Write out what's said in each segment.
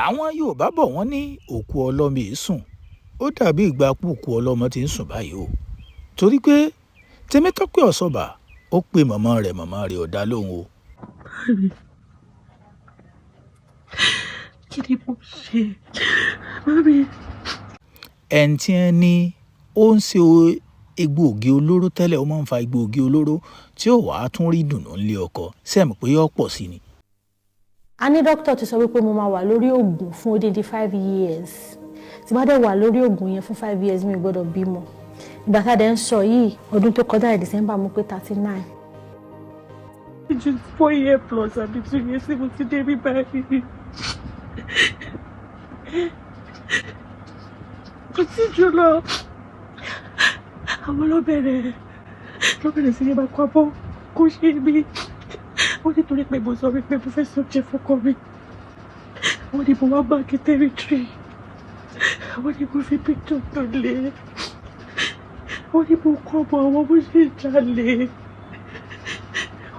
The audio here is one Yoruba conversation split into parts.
Àwọn Yorùbá bọ̀, wọ́n ní òkú ọlọ́mọ èé sùn. Ó dàbí ìgbà pòkú ọlọ́mọ tí ń sùn báyìí o, torí pé Tèmítọ́pẹ́ Ọ̀ṣọ́bà ó pe màmá rẹ̀, màmá rẹ̀ ò dá lóhùn o. Mami, kí ni mo ṣe? Mami. Ẹni tí wọ́n ní ó ń ṣe egbòogi olóró tẹ́lẹ̀, ó máa ń fa egbòogi olóró tí ó wàá tún rí dùnú nílé ọkọ sẹ́mi pé yóò pọ̀ sí ni. A ní dókítà ti sọ wípé mo máa wà lórí oògùn fún odidi 5 years. Tí bá dẹ̀ wà lórí oògùn yẹn fún 5 years, mi ò gbọ́dọ̀ bímọ. Ìgbà tá a dẹ̀ ń sọ yìí, ọdún tó kọjá, December, mo pé 39. Just 4 year plus àbí 2 years tí mo ti dé bí báyìí. Kò tí jù lọ. Àwọn ló bẹ̀rẹ̀ sí ní máa kó abọ́ kó ṣe mí. Wọ́n nítorí pé mo sọ wípé mo fẹ́ sọ́jẹ́ fọ́kọ mi. Wọ́n ní mo wá mark territory. Wọ́n ní mo fi picture tó lé. Wọ́n ní mo kọ́ ọmọ àwọn bó ṣe ń jalè.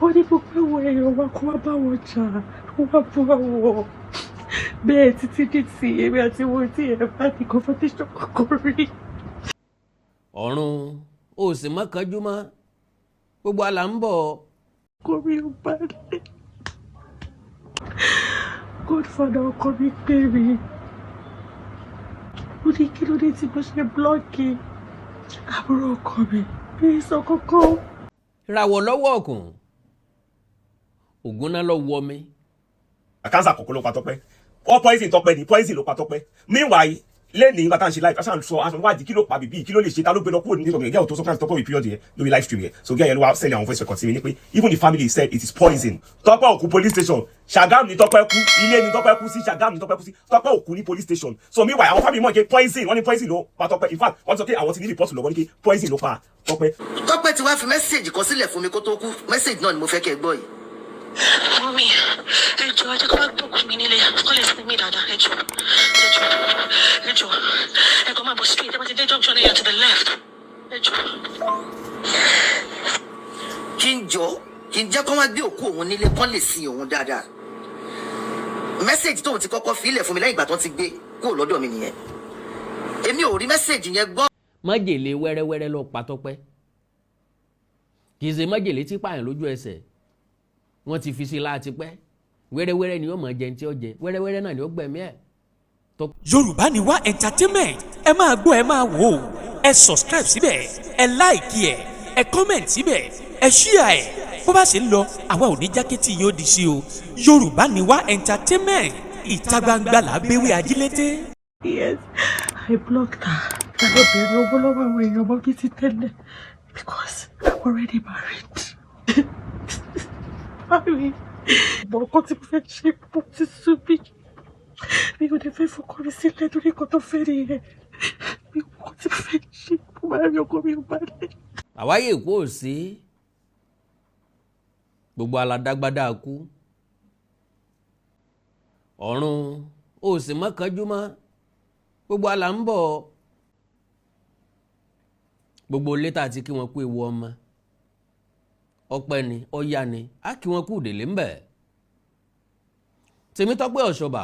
Wọ́n ní mo pé àwọn èèyàn wa kó wá bá wọn jà, kó wá bú àwọn. Bẹ́ẹ̀ títí dí tí èmi àti wọn tí ẹ̀ bá ní confrontation kankan rí. Ọ̀run ó sì mọ́ kánjú mọ́, gbogbo àlà ń bọ̀. Ọkọ mi ò balẹ̀. Godfather ọkọ mi pè mí. Ó ní kí ló dé tí mo ṣe block àbúrò ọkọ mi. Mi sọ kókó. Ìràwọ̀ lọ́wọ́ ọ̀kùn ògúnná lọ wọ mi. Cancer kọ̀ọ̀kan ló pa Tọ́pẹ́. Wọ́n poison Tọ́pẹ́ ni, poison ló pa Tọ́pẹ́. Meanwhile, lẹ́ni nígbà tá à ń ṣe live, aṣáà ń sọ aṣọ wádìí kí ló pa bìbí, kí ló lè ṣe, ta ló gbé lọ kúrò ní ìtọ́jú tó sọ Tọ́pẹ́ with period yẹn lórí live stream yẹn. So gẹ́gẹ́ ló wá send àwọn voice record sí mi ní pé even the family said it is poison. Tọ́pẹ́ ò kú police station, Ṣàgámù ni Tọ́pẹ́ kú. Ilé ni Tọ́pẹ́ kú sí, Ṣàgámù ni Tọ́pẹ́ kú sí. Tọ́pẹ́ ò kú ní police station. So meanwhile, àwọn family mọ̀ pé poison, wọ́n ní poison ló pa Tọ́pẹ́. In fact, wọ́n ti sọ pé àwọn ti ní report lọ́wọ́ ní pé poison ló pa Tọ́pẹ́. Tọ́pẹ́ ti wá fi message kan sílẹ̀ fún mi kó tó kú. Message náà ni mo fẹ́ kẹ́ ẹ gbọ́ yìí. Mummy, ẹ jọ̀ọ́, ẹ jẹ́ kó wá gbókùn mi nílé kó lè sinmi dáadáa. Ẹ jọ̀ọ́, ẹ jọ̀ọ́, ẹ jọ̀ọ́, ẹ kàn máa bọ̀ straight. Ẹ bá ti dé junction ẹ yà to the left. Ẹ jọ̀ọ́. Kí n jọ, kí n jẹ́ kó wá gbé òkú òun nílé kán lè sin òun dáadáa. Message tóun ti kọ́kọ́ fi ilẹ̀ fún mi lẹ́yìn ìgbà tó ti gbé kúrò lọ́dọ̀ mi nìyẹn. Èmi ò rí message yẹn gbọ́. Májèlé wẹ́rẹ́wẹ́rẹ́ ló pa Tọ́pẹ́, kì í ṣe májèlé tí pààyàn lójú ẹsẹ̀. Wọ́n ti fi sí láti pẹ́. Wẹ́rẹ́wẹ́rẹ́ ni ó máa jẹ ní tí ó jẹ, wẹ́rẹ́wẹ́rẹ́ náà ni ó gbẹ̀mí ẹ̀. Yorùbá Ni Wá Entertainment, ẹ máa gbọ́, ẹ máa wò ó. Ẹ subscribe síbẹ̀, ẹ like ẹ, ẹ comment síbẹ̀, ẹ share ẹ. Bó bá ṣe ń lọ, àwa ò ní jákẹ́tì yóò di sí o. Yorùbá Ni Wá Entertainment, ìta gbangba là bẹ́wẹ́ ajílété. Yes, I blocked her. Tàbí obìnrin owó lọ́wọ́ àwọn èèyàn mọ́ bí ti tẹ́lẹ̀ because I'm already married. Mami, ìmọ̀ ọkọ tí mo fẹ́ ṣe, mo ti sú mi. Mi ò lè fẹ́ fọkọ mi sílẹ̀ torí nǹkan tó fẹ́ nìyẹn. Mi ò mọ̀ nǹkan tí mo fẹ́ ṣe. Mo máa rí ọkọ mi ò balẹ̀. Àwáyé kú ò sí, gbogbo aládágbádá kú. Ọ̀run ó sì mọ́ kánjú mọ́, gbogbo àlà ń bọ̀. Gbogbo létà àti kí wọ́n kú ewu ọmọ, ọpẹ́ ni, ọ̀yá ni á kí wọ́n kú délé ń bẹ̀. Tèmítọ́pẹ́ Ọ̀ṣọ́bà,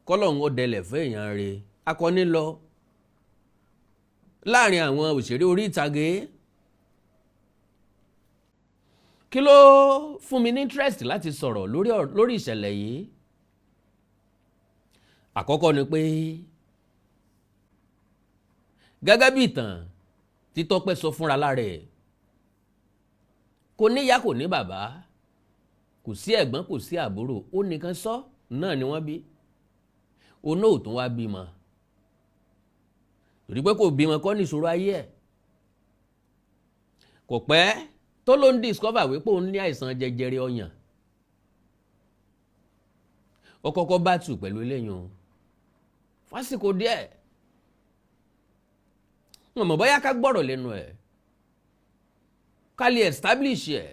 kọ́lọ́hún ó dẹlẹ̀ fún èèyàn rẹ̀, akọni lọ láàrin àwọn òṣèré orí ìtàgé. Kí ló fún mi ní interest láti sọ̀rọ̀ lórí ìṣẹ̀lẹ̀ yìí? Àkọ́kọ́ ni pé gẹ́gẹ́ bí ìtàn tí Tọ́pẹ́ sọ fúnra lára ẹ̀, kò níyá, kò ní bàbá, kò sí ẹ̀gbọ́n, kò sí àbúrò. Ó nìkan sọ náà ni wọ́n bí. Òun náà ò tún wá bímọ, torí pé kò bímọ kọ́ ní ìṣòro ayé ẹ̀. Kò pẹ́ tó ló ń discover wípé òun ní àìsàn jẹjẹrẹ ọyàn. Ó kọ́kọ́ bá tù pẹ̀lú eléyìí o fásìkò díẹ̀. Wọn mọ̀ bóyá ká gbọ́rọ̀ lẹ́nu ẹ̀, ká lè establish ẹ̀.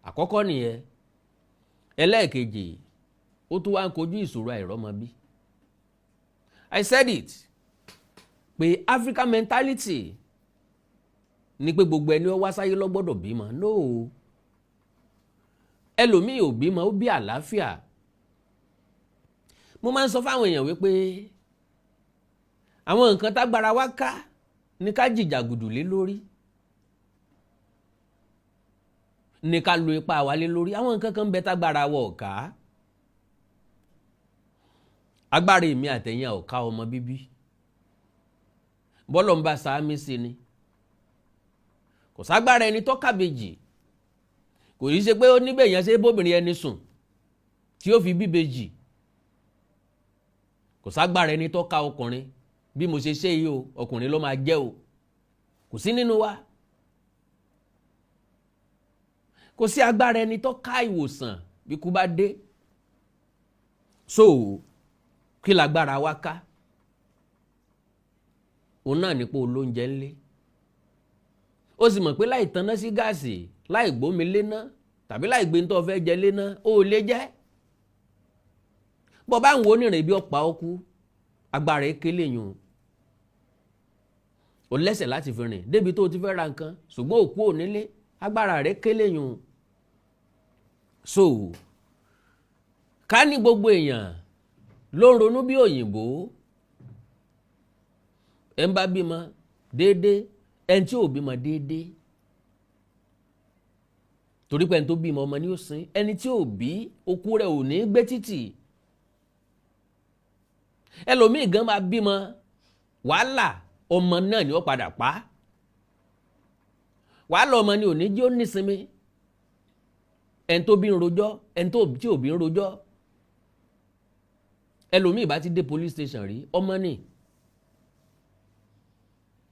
Àkọ́kọ́ nìyẹn. Ẹlẹ́ẹ̀kejì, ó tún wá ń kojú ìṣòro àìrọ́mọbí. I said it pé African mentality ni pé gbogbo ẹni ó wá sáyé ló gbọ́dọ̀ bímọ. No, ẹlòmíì ò bímọ, ó bí àlàáfíà. Mo máa ń sọ fáwọn èèyàn wípé àwọn nǹkan tágbára wa ká ní ká jìjàgùdù lé lórí, ní ká lo ipá wa lé lórí. Àwọn nǹkan kan ń bẹ tágbára wa ò ká. Agbára èmi àtẹ̀yìn ò ká ọmọ bíbí. Bọ́lọ̀ ń bá sáámi sí ni, kò ságbára ẹni tó kábejì. Kò yí ṣe pé ó níbẹ̀ yẹn ṣe bóbìnrin ẹni sùn tí ó fi bíbejì. Kò ságbára ẹni tó ká ọkùnrin. Bí mo ṣe ṣe yìí o, ọkùnrin ló máa jẹ́ o, kò sí nínú wa. Kò sí agbára ẹni tó ká ìwòsàn bí kú bá dé. So kí lágbára wa ká? Òun náà nípò olóúnjẹ ńlé, ó sì mọ̀ pé láì tanná sí gáàsì, láì gbómi léná tàbí láì gbé tó fẹ́ jẹ léná, ó lè jẹ́. Bọ́ bá ń wo onírìn bí ọ̀pá ọkú, agbára ekele yùn ó lẹ́sẹ̀ láti fi rìn débi tó ti fẹ́ ra nǹkan, ṣùgbọ́n òkú ò nílé, agbára rẹ̀ kélé yùn. So ká ní gbogbo èèyàn ló ń ronú bí òyìnbó, ẹ̀ ń bá bímọ déédéé, ẹni tí ò bímọ déédéé, torí pé ẹni tó bímọ, ọmọ ni ó sin. Ẹni tí ò bí, okú rẹ̀ ò ní gbé títì. Ẹlòmíì gan máa bímọ, wàhálà ọmọ náà ni ó padà pa. Wàhálà ọmọ ni ò ní jẹ́ ó nísinmi. Ẹni tó bí ń rojọ́, ẹni tí ò bí ń rojọ́. Ẹlòmíì bá ti dé police station rí, ọmọ ni.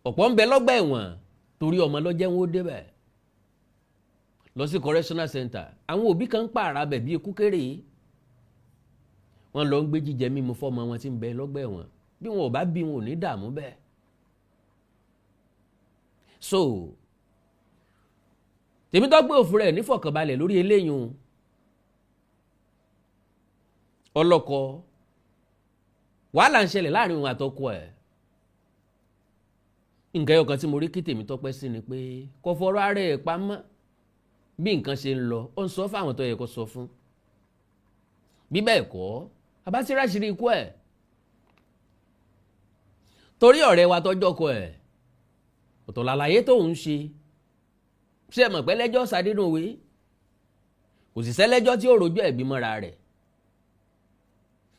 Ọ̀pọ̀ ń bẹ lọ́gbà ẹ̀wọ̀n torí ọmọ lọ́jẹ́ wọn ó débẹ̀ lọ sí correctional center. Àwọn òbí kan ń pààrà bẹ̀ bí ikú kéré. Wọ́n lọ ń gbé jíjẹ mímu fọ́mọ wọn tí ń bẹ lọ́gbà ẹ̀wọ̀n. Bí wọn ò bá bí, wọn ò ní dààmú bẹ́ẹ̀. So Tèmítọ́pẹ́ òfin rẹ̀ nífọ̀kànbalẹ̀ lórí eléyìí. Ọlọ́kọ, wàhálà ń ṣẹlẹ̀ láàrin òun àtọkọ ẹ̀. Nǹkan ẹyọ kan tí mo rí kí Tèmítọ́pẹ́ sí ni pé kò fọ̀rọ̀ ara ẹ̀ pamọ́. Bí nǹkan ṣe ń lọ, ó ń sọ fáwọn tó yẹ kó sọ fún. Bí bẹ́ẹ̀ kọ́, abátíràṣírí ikú ẹ̀, torí ọ̀rẹ́ wa tọ́jọ́ kọ ẹ̀, ọ̀tọ̀ làlàyé tó ń ṣe. Ṣé ẹ mọ̀ pé lẹ́jọ́ sàdínúwé kò sì sẹ́lẹ́jọ́ tí ó rojọ́ ẹ̀bí mọ́ra rẹ̀?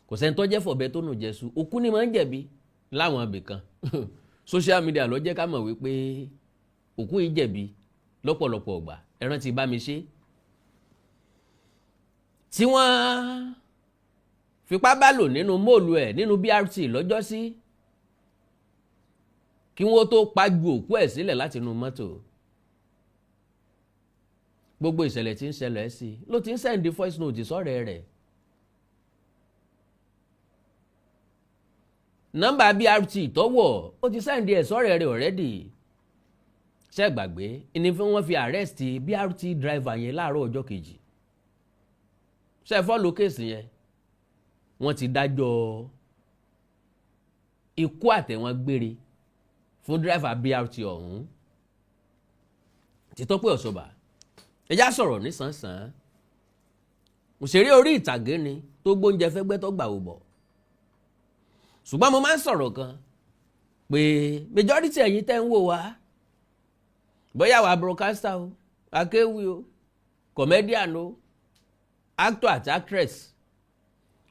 Kò sẹ́ni tó jẹ́ fọ̀bẹ tó nù jẹ́sù. Òkú ni máa ń jẹ̀bi láwọn ibì kan. Social media ló jẹ́ ká mọ̀ wípé òkú yìí jẹ̀bi lọ́pọ̀lọpọ̀ ọgbà. Ẹran ti bá mi ṣe tí wọ́n fipá bá lò nínú mall ẹ̀ nínú BRT lọ́jọ́sí, kí wọ́n tó pa ju òkú ẹ̀ sílẹ̀ láti inú mọ́tò. Gbogbo ìṣẹ̀lẹ̀ tí ń ṣẹlẹ̀ sí ló ti ń send voice note sọ́rẹ́ rẹ̀. Nọ́mbà BRT tọ́wọ̀, ó ti send ẹ̀ sọ́rẹ́ rẹ̀ already. Ṣé gbàgbé ní fún wọn fi arrest BRT driver yẹn láàárọ̀ ọjọ́ kejì? Ṣe follow case yẹn? Wọ́n ti dájọ́ ikú àtẹ̀wọ̀n gbére fún driver BRT ọ̀hún. Títọ́pẹ́ Ọ̀ṣọ́bà, ẹjá sọ̀rọ̀ nísànsán. Òṣèré orí ìtàgé ni tó gbóúnjẹ fẹ́gbẹ́ tó gbà wò bọ̀. Ṣùgbọ́n mo máa ń sọ̀rọ̀ kan pé majority ẹ̀yin tẹ́ ń wò wá, bóyá wà broadcaster o, akéwì o, comedian o, actor àti actress,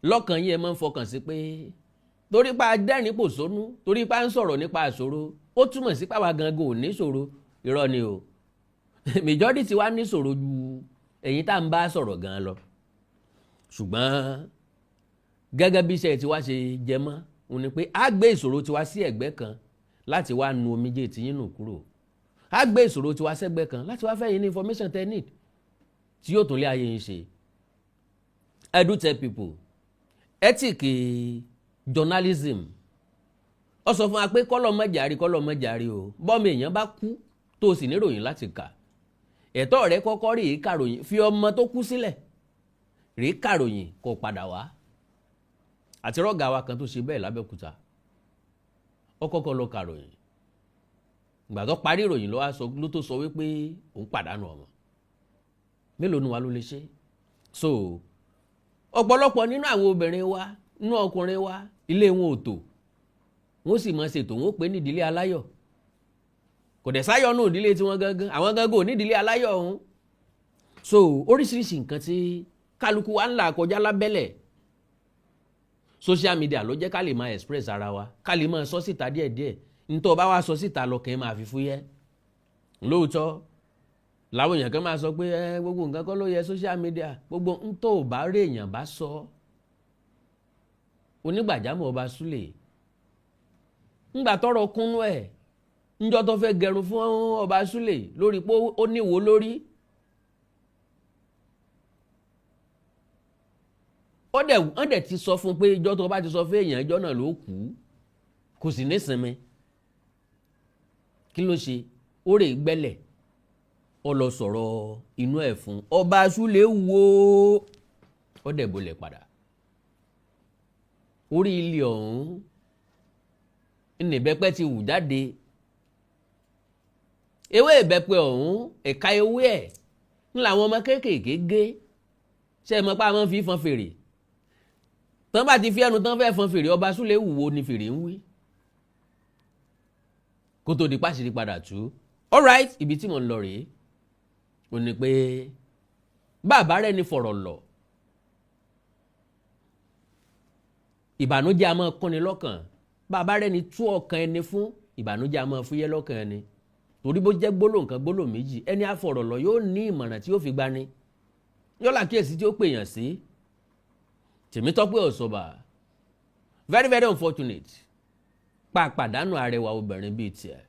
lọ́kàn yín, ẹ máa ń fọkàn sí pé torí pa dẹ́rìn pòṣónú, torí pa ń sọ̀rọ̀ nípa àṣòro, ó túmọ̀ sí pàwọn gangan ò ní ṣòro. Irọ́ ni o. Majority wa ní ṣòro ju ẹ̀yin tá à ń bá sọ̀rọ̀ gan lọ. Ṣùgbọ́n gẹ́gẹ́ bí iṣẹ́ tiwa ṣe jẹ mọ́ òun ni pé a gbé ìṣòro tiwa sí ẹ̀gbẹ́ kan láti wá nu omijé tiyín nù kúrò. A gbé ìṣòro tiwa sẹ́gbẹ́ kan láti wá fẹ́ yín ní information tẹ́ need tí yóò tún lé ayé yín ṣe. I do tell people, ethic journalism, ó sọ fún wa pé kọ́lọ̀ mọ́jàrí, kọ́lọ̀ mọ́jàrí o. Bọ́mọ èèyàn bá kú tó o sì níròyìn láti kà, ẹ̀tọ́ rẹ kọ́kọ́ rí kàròyìn. Fi ọmọ tó kú sílẹ̀, rí kàròyìn, kó padà wá. Àti rọ́gà wa kan tó ṣe bẹ́ẹ̀ lábẹ́òkúta, ó kọ́kọ́ lọ kàròyìn. Ìgbà tó parí ìròyìn ló wá sọ, ló tó sọ wípé òun pàdánù ọmọ. Mélòó ni wa ló lè ṣe? So ọ̀pọ̀lọpọ̀ nínú àwọn obìnrin wa Nínú ọkùnrin wa, ilé wọn ò tò, wọ́n sì máa ṣètò, wọn ó pè ní ìdílé aláyọ̀. Kò dẹ̀ sáyọ̀ nù ìdílé tiwọn gangan, àwọn gangan ò ní ìdílé aláyọ̀ ọ̀hún. So oríṣiríṣi nǹkan tí kálukú wa ń là kọjá lábẹ́lẹ̀, social media ló jẹ́ ká lè máa express ara wa, ká lè máa sọ síta díẹ̀díẹ̀. Ntọ́ bá wa sọ síta lọ́kàn máa fi fúyẹ́. Lóòótọ́ làwọn èèyàn kan máa sọ pé ẹ gbogbo nǹkan kọ́ ló yẹ social media. Gbogbo ntọ́ ò bá rí èèyàn bá sọ, onígbàjámọ̀ ọba Súlè ńgbà tọrọ kúnú ẹ̀ ńjọ́ tó fẹ́ gẹrun fún ọba Súlè lórí pé ó níwò lórí, ó dẹ̀ wọ́n dẹ̀ ti sọ fún pé ìjọ́ tó bá ti sọ fún èèyàn, ìjọ́ náà ló kú, kò sì nísinmi. Kí ló ṣe? Ó rè gbẹ́lẹ̀, ó lọ sọ̀rọ̀ inú ẹ̀ fún ọba Súlè, wo ó dẹ̀ bolẹ̀ padà orí ilé ọ̀hún nìbẹ́pẹ́ ti wù jáde. Ewé ìbẹ́pẹ ọ̀hún, ẹ̀ka ewé ẹ̀ ń làwọn ọmọ kéékèèké gé. Ṣé ẹ mọ̀ pé a máa ń fi fọn fèrè? Tán bá ti fi ẹnu tán fẹ́ fọn fèrè, ọba Súlè wùwo ni fèrè ń wí kó tó di pàṣírí padà tú. Alright, ibi tí mò ń lọ rèé. Ó ní pé bàbá rẹ̀ ní fọ̀rọ̀ lọ, ìbànújẹ́ a máa kúnni lọ́kàn. Bàbá rẹ̀ ní tú ọkàn ẹni fún, ìbànújẹ́ a máa fúyẹ́ lọ́kàn ẹni, torí bó jẹ́ gbólóhùn kan, gbólóhùn méjì, ẹni àfọ̀rọ̀ lọ yóò ní ìmọ̀ràn tí yóò fi gbani, yóò làkíyèsí tí ó pèèyàn sí. Tèmítọ́pẹ́ Ọ̀ṣọ́bà, very very unfortunate pa pàdánù arẹwà obìnrin bíi tiẹ̀.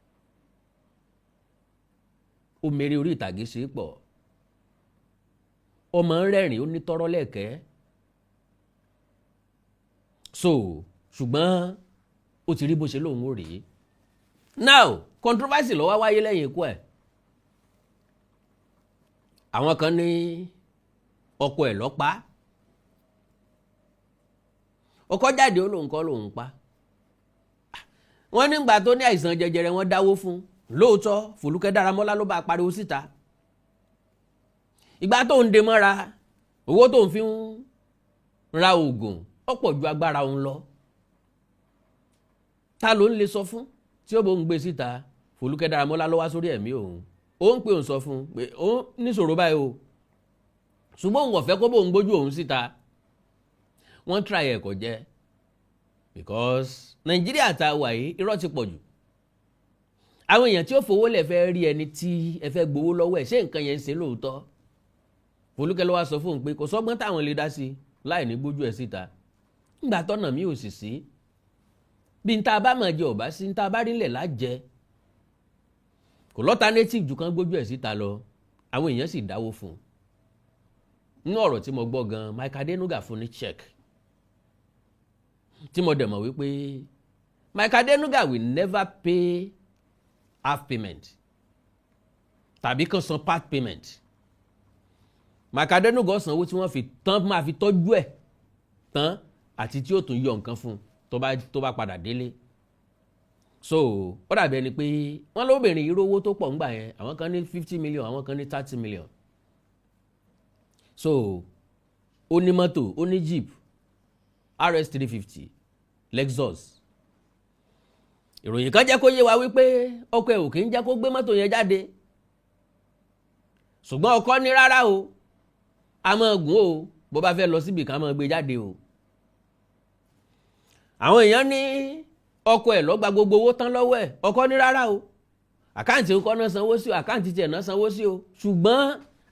Ó mèrè orí ìtàgé ṣe é pọ̀, ọmọ ń rẹ́rìn, ó ní tọ́rọ́ lẹ́kẹ́. So ṣùgbọ́n ó ti rí bó ṣe lóun ó rèé. Now, controversy ló wá wáyé lẹ́yìn ikú ẹ̀. Àwọn kan ní ọkọ ẹ̀ ló pa. Ọkọ jáde, ó lóun kọ́ lòun pa. Wọ́n nígbà tó ní àìsàn jẹjẹrẹ, wọ́n dáwó fún. Lóòótọ́, Fòlúkẹ́ Dáramọ́lá ló bá pariwo síta ìgbà tó ń de mọ́ra, owó tó ń fi ń ra oògùn ọ̀pọ̀ ju agbára òun lọ. Ta ló ń lè sọ fún tí ó bó ń gbé síta? Fòlúkẹ́ Dáramọ́lá ló wá sórí ẹ̀mí òun, ó ń pè òun sọ fún pé òun níṣòro báyìí o, ṣùgbọ́n òun ò fẹ́ kó bóun gbójú òun síta. Wọ́n try ẹ̀, kò jẹ́, because Nàìjíríà tá a wà yìí, irọ́ ti pọ̀ jù. Àwọn èèyàn tí ó fowó lẹ̀ fẹ́ rí ẹni tí ẹ fẹ́ gbowó lọ́wọ́ ẹ̀, ṣé nǹkan yẹn ń ṣe lóòótọ́? Fòlúkẹ́ ló wá sọ fóun pé kò sọ́gbọ́n táwọn lè dá sí láì ní gbójú ẹ̀ síta. Ńgbà tọ́nà mi ò sì sí bí n ta bá mọ̀ jẹ ọ̀bá sí n ta bá rí lẹ̀ lájẹ, kò l'alternative jù kan gbójú ẹ̀ síta lọ. Àwọn èèyàn sì dáwó fún un. Nínú ọ̀rọ̀ tí mo gbọ́ gan, Mike Adenuga fún ní check, tí mo dẹ̀ mọ̀ wípé Mike Adenuga will never pay half payment tàbí kan san part payment. Mike Adenuga sanwó tí wọ́n fi tán máa fi tọ́jú ẹ̀ tán, àti tí ó tún yọ nǹkan fún un tó bá padà délé. So ó dàbí ẹni pé wọ́n lóbìnrin yìí rówó tó pọ̀ ńgbà yẹn. Àwọn kan ní 50 million, àwọn kan ní 30 million. So ó ní mọ́tò, ó ní jeep RS 350 Lexus. Ìròyìn kan jẹ́ kó yé wa wípé ọkọ ẹ̀ ò kì í jẹ́ kó gbé mọ́tò yẹn jáde, ṣùgbọ́n ọkọ ní rárá o, a máa gùn o, bó bá fẹ́ lọ síbì kan, máa gbé jáde o. Àwọn èèyàn ní ọkọ ẹ̀ ló gba gbogbo owó tán lọ́wọ́ ẹ̀. Ọkọ ní rárá o, account ńkọ́ náà sanwó sí o, account tiẹ̀ náà sanwó sí o, ṣùgbọ́n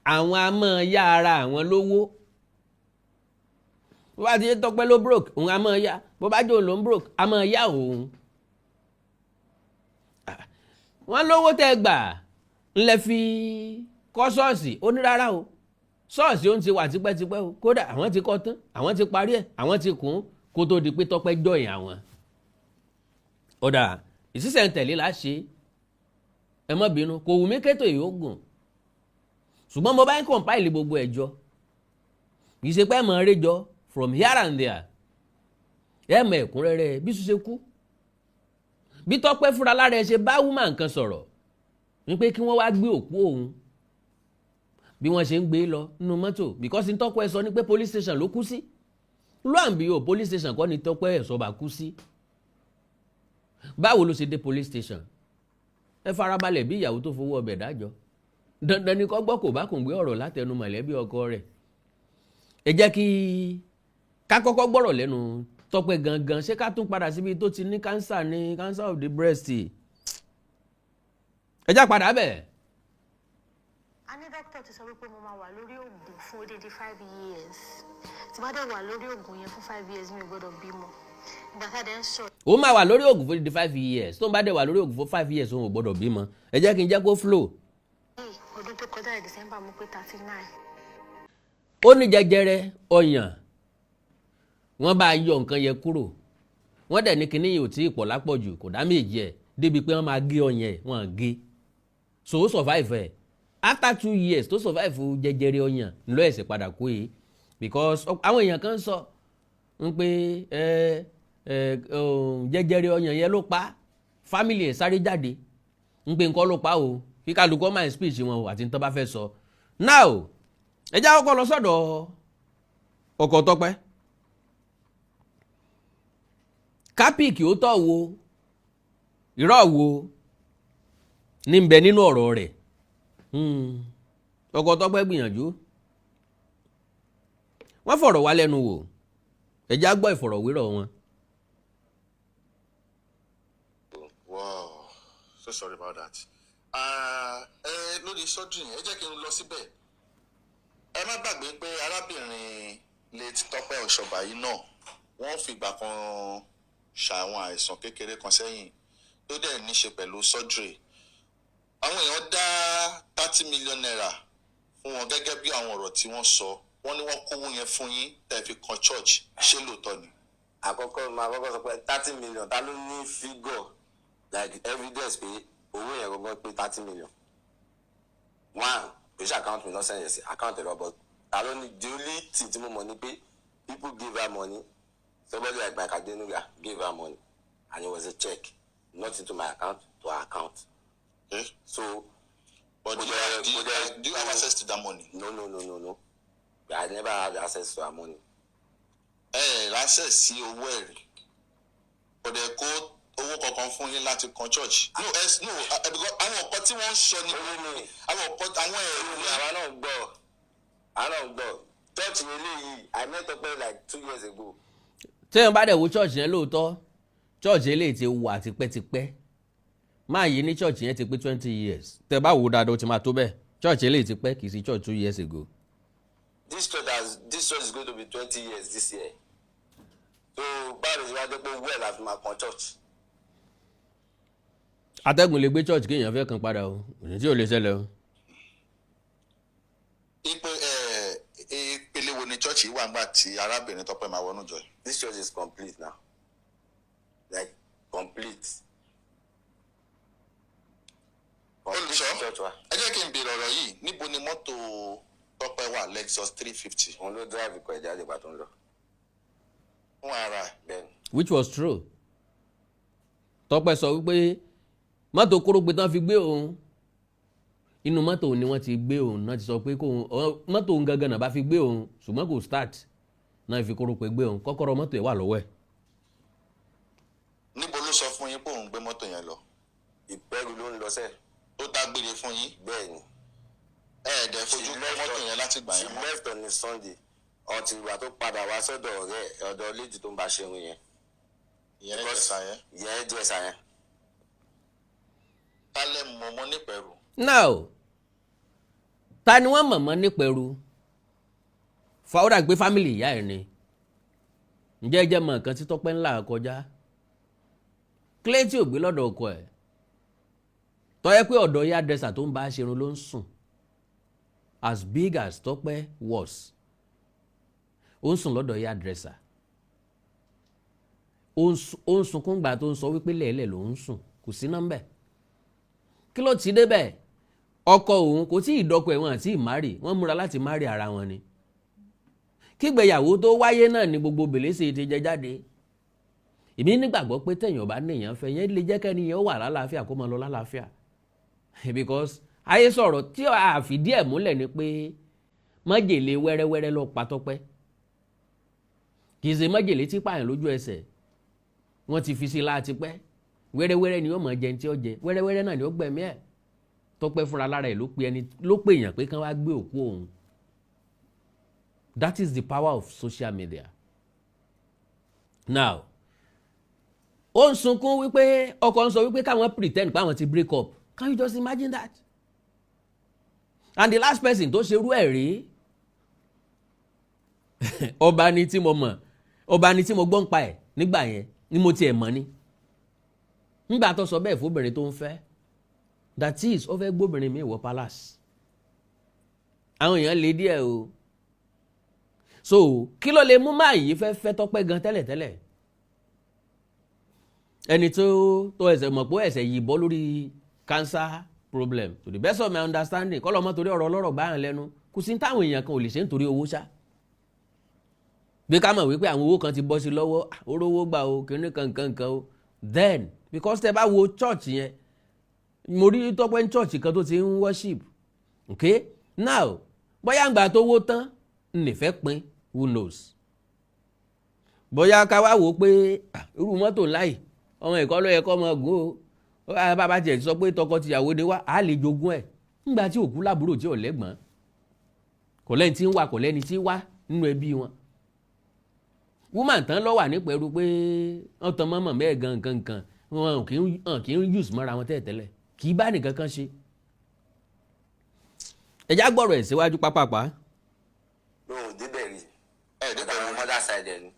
àwọn a máa yá ara àwọn lówó. Bó bá ti yé Tọ́pẹ́ ló broke, òun a máa yá. Bó bá jẹ́ òun ló ń broke, a máa yá òun. Wọ́n lówó tẹ́ gbà ńlẹ̀ fi kọ́ ṣọ́ọ̀ṣì. Ó ní rárá o, ṣọ́ọ̀ṣì ó ń ti wà tipẹ́tipẹ́ o, kódà àwọn ti kọ́ tán, àwọn ti parí ẹ̀, àwọn ti kùn kó tó di pé Tọ́pẹ́ join àwọn. Ọ̀dà ìsísẹ̀ntẹ̀lé là ṣe, ẹ má bínú, kò wù mí kétò yìí ó gùn, ṣùgbọ́n mo bá ń compile gbogbo ẹ̀ jọ, kì í ṣe pé ẹ mọ̀ ọ́n réjọ from here and there. Ẹ mọ̀ ẹ̀kúnrẹ́rẹ́ bí ṣe kú, bí Tọ́pẹ́ fúnra lára ẹ ṣe bá woman kan sọ̀rọ̀ wípé kí wọ́n wá gbé òkú òun, bí wọ́n ṣe ń gbé lọ nínú mọ́tò, because ntọ́kọ ẹ sọ ní pé police station ló kú sí. Lo and behold, police station kọ́ ni Tọ́pẹ́ Ọ̀ṣọ́bà kú sí. Báwo ló ṣe dé police station? Ẹ farabalẹ̀ bí ìyàwó tó fowó ọbẹ̀ dájọ́. Dandan ni kó gbọ́ kò bá kùn gbé ọ̀rọ̀ látẹnu mọ̀lẹ́bí ọkọ rẹ̀. Ẹ jẹ́ kí ká kọ́kọ́ gbọ́rọ̀ lẹ́nu Tọ́pẹ́ gangan. Ṣé ká tún padà síbi tó ti ní cancer, ní cancer of the breast? Ẹ já padà bẹ̀. A ní dókítà ti sọ wípé mo máa wà lórí oògùn fún odidi 5 years. Tí bá dẹ̀ wà lórí oògùn yẹn fún 5 years, mi ò gbọ́dọ̀ bímọ. Ìgbà tá a dẹ̀ ń sọ Ó máa wà lórí oògùn fún odidi 5 years. Tó ń bá dẹ̀ wà lórí oògùn fún 5 years, òun ò gbọ́dọ̀ bímọ. Ẹ jẹ́ kí n jẹ́ kó flow. Yìí, ọdún tó kọjá ní December, mo pé 39. Ó ní jẹjẹrẹ ọyàn, wọ́n bá yọ nǹkan yẹn kúrò. Wọ́n dẹ̀ ní kinní yìí ò tí ì pọ̀ lápọ̀jù, kò dá méjì ẹ̀ débi pé wọ́n máa gé ọyàn ẹ̀. Wọ́n gé, so ó survive ẹ̀. After 2 years tó survive jẹjẹrẹ ọyàn ńlọ ẹ̀sẹ̀ padà kú yìí, because àwọn èèyàn kan sọ ń pé ẹ ẹ jẹjẹrẹ ọyàn yẹn ló pa. Family ẹ̀ sáré jáde ń pé nǹkan ló pa o, kí kálukú ọmọ ẹ̀ speech wọn o àti ní tó bá fẹ́ sọ. Now, ẹ já kọ́kọ́ lọ sọ́dọ̀ ọkọ Tọ́pẹ́. Kápíìkì ó tọ̀ wo irọ́ wo ní bẹ nínú ọ̀rọ̀ rẹ̀. Ọkọ Tọ́pẹ́ gbìyànjú, wọ́n fọ̀rọ̀ wá lẹ́nu wò. Ẹ já gbọ́ ìfọ̀rọ̀wérọ̀ wọn. Wow, so sorry about that. Ẹ lórí surgery yẹn, ẹ jẹ́ kí n lọ síbẹ̀. Ẹ má gbàgbé pé arábìnrin late Tọ́pẹ́ Ọ̀ṣọ́bà yìí náà, wọ́n fìgbà kan ṣàwọn àìsàn kékeré kan sẹ́yìn tó dẹ̀ ní ṣe pẹ̀lú surgery. Àwọn èèyàn dá ₦30 million fún wọn gẹ́gẹ́ bí àwọn ọ̀rọ̀ tí wọ́n sọ. Wọ́n ní wọ́n kówó yẹn fún yín tẹ́ fi kan church. Ṣé lóòótọ́ ni? Àkọ́kọ́, máa kọ́kọ́ sọ pé 30 million, ta ló ní figure, like evidence pé owó yẹn gangan pé 30 million? One, kò sí account mi lọ́sẹ̀ yẹn sí account ẹ̀rọ, but ta ló ní? The only thing tí mo mọ̀ ni pé people give her money. Somebody like Mike Adenuga gave her money and it was a check, not into my account, to her account. Okay. So But do you have access to that money? No, I never had access to her money. Ẹ ẹ access sí owó ẹ̀rí, kò dẹ̀ kó owó kankan fún yín láti kan church? No, ẹ no, because àwọn nǹkan tí wọ́n ń sọ ni Owó ni. Àwọn nǹkan, àwọn ẹ̀rí. Àwa náà gbọ́, àwa náà gbọ́. Church eléyìí, I met Tope like 2 years ago. Téèyàn bá dẹ̀ wo church yẹn lóòótọ́, church eléyìí ti wà tipẹ́tipẹ́. Máa yí ní church yẹn ti pé 20 years. Tẹ́ bá wò ó dáadáa, ó ti máa tó bẹ́ẹ̀. Church eléyìí ti pẹ́, kì í sí church 2 years ago. This church is going to be 20 years this year, so báwo ló ṣe wá jẹ́ pé owó ẹ̀ la fi máa kan church? Atẹ́gùn lè gbé church kéèyàn fẹ́ kan padà o, òní tí ò lè ṣẹlẹ̀ o. Ipe ẹ ìpele wo ni church yìí wà nígbà tí arábìnrin Tọ́pẹ́ máa wọnú ìjọ yìí? This church is complete now, like complete. Olùṣọ́, Church wa. Ẹ jẹ́ kí n béèrè ọ̀rọ̀ yìí. Níbo ni mọ́tò Tọ́pẹ́ wà, Lexus 350? Òun ló drive ikọ̀ ẹ̀ jáde ìgbà tó ń lọ. Fún ara ẹ̀? Bẹ́ẹ̀ni. Which was true. Tọ́pẹ́ sọ wípé mọ́tò kórópè tán fi gbé òun, inú mọ́tò ni wọ́n ti gbé òun náà, ti sọ pé kóun mọ́tò òun gangan náà bá fi gbé òun, ṣùgbọ́n kò start náà fi kórópè gbé òun. Kọ́kọ́rọ́ mọ́tò ẹ̀ wà lọ́wọ́ ẹ̀. Níbo ló sọ fún yín pé òun gbé mọ́tò yẹn lọ? Ìpẹ́rù ló ń lọ sẹ́ẹ̀. Tó dágbére fún yín? Bẹ́ẹ̀ni. Ẹ ẹ̀ dẹ̀ fojú kọ mọ́tò yẹn láti gbà She yẹn mọ́? left on a Sunday until ìgbà tó padà wá sọ́dọ̀ ọ̀rẹ́ ẹ̀, ọ̀dọ̀ lady tó ń bá ṣerun yẹn. Ìyẹn ẹ̀jẹ̀sà yẹn? Ìyẹn jẹ́sà yẹn. Tálẹ̀ mọ̀mọ́ nípẹ̀rù? Now, ta ni wọ́n mọ̀mọ́ nípẹ̀rù? Fàwọ́dà gbé family ìyá ẹ̀ ni. Ǹjẹ́ ẹ jẹ́ mọ̀ nǹkan tí Tọ́pẹ́ ńlá kọjá? Kílẹ̀ tí ò gbé lọ́dọ̀ ọkọ ẹ̀, tọ́yẹ́ pé ọ̀dọ̀ hairdresser tó ń bá a ṣerun ló ń sùn. As big as Tọ́pẹ́ was, ó ń sùn lọ́dọ̀ hairdresser. Ó ń sunkún gbà tó ń sọ wípé lẹ́ẹ̀lẹ̀ ló ń sùn, kò sí nọ́mbẹ̀. Kí ló ti débẹ̀? Ọkọ òun kò tí ì dọ́kọ ẹ̀, wọ́n àti ìmárì, wọ́n múra láti marry ara wọn ni. Kígbéyàwó tó wáyé náà ni gbogbo bèlèsè ti jẹ jáde. Èmi nígbàgbọ́ pé tẹ̀yàn bá níyàn fẹ́ yẹn lè jẹ́ kẹ́ni yẹn ó wà lálàáfíà, kó máa lọ lálàáfíà, because ayé sọ̀rọ̀ tí a fìdí ẹ̀ múlẹ̀ ni pé májèlé wẹ́rẹ́wẹ́rẹ́ ló pa Tọ́pẹ́. Kì í ṣe májèlé tí pààyàn lójú ẹsẹ̀. Wọ́n ti fi sí láti pẹ́. Wẹ́rẹ́wẹ́rẹ́ ni ó mọ̀ jẹun tí ó jẹ, wẹ́rẹ́wẹ́rẹ́ náà ni ó gbẹ̀mí ẹ̀. Tọ́pẹ́ fúnra lára ẹ̀ ló pe ẹni ló pè èèyàn pé kán wá gbé òkú òun. That is the power of social media. Now, ó ń sunkún wípé ọkọ ń sọ wípé káwọn pretend pé àwọn ti break up. Can you just imagine that? And the last person tó ṣerú ẹ̀ rí, ọba ni tí mo mọ̀, ọba ni tí mo gbọ́ ń pa ẹ̀ nígbà yẹn ni mo tiẹ̀ mọ̀ ni. Nígbà tó sọ bẹ́ẹ̀ fóbìnrin tó ń fẹ́, that is, ó fẹ́ gbóbìnrin mi wọ palace, àwọn èèyàn lè díẹ̀ o. So kí ló lè mú máa yìí fẹ́ fẹ́ Tọ́pẹ́ gan tẹ́lẹ̀tẹ́lẹ̀? Ẹni tó ẹsẹ̀ mọ̀ pé ẹsẹ̀ yìí bọ́ lórí cancer problem, to the best of my understanding, kọ́ lọ́mọ torí ọ̀rọ̀ ọlọ́rọ̀ gbáyàn lẹ́nu. Kò sí táwọn èèyàn kan ò lè ṣe nítorí owó ṣá. Bí ká mọ̀ wípé àwọn owó kan ti bọ́ sí lọ́wọ́, orówó gbà o, kìnìún kan nǹkan nǹkan o. Then because tẹ bá wo church yẹn, mo rí Tọ́pẹ́ ní church kan tó ti ń worship. Okay, now, bóyá ń gbà tó wó tán nìfẹ́ pín, who knows? Bóyá ká wá wò ó pé irú mọ́tò ńlá yìí, ọmọ ìkọ́ ló yẹ kọ́ ọmọ gùn o. Bàbá tiẹ̀ sọ pé tọkọ-tìyàwó ni wá, á lè jogún ẹ̀. Ńgbà tí òkú lábúrò tí ò lẹ́gbọ̀n, kò lẹ́ni tí ń wà, kò lẹ́ni tí ń wá nínú ẹbí wọn. Woman tán lọ wà ní pẹ̀lú pé wọ́n tan mọ́mọ́ mẹ́ẹ̀ gan nǹkan nǹkan, wọn kì í use mọ́ra wọn tẹ́lẹ̀tẹ́lẹ̀, kì í bá nìkan kan ṣe. Ẹ̀já gbọ́rọ̀ ẹ̀ síwájú pápápá. Mi ò débẹ̀ rí. Ẹ débẹ̀ rí? Àwọn mother side ẹ̀ ni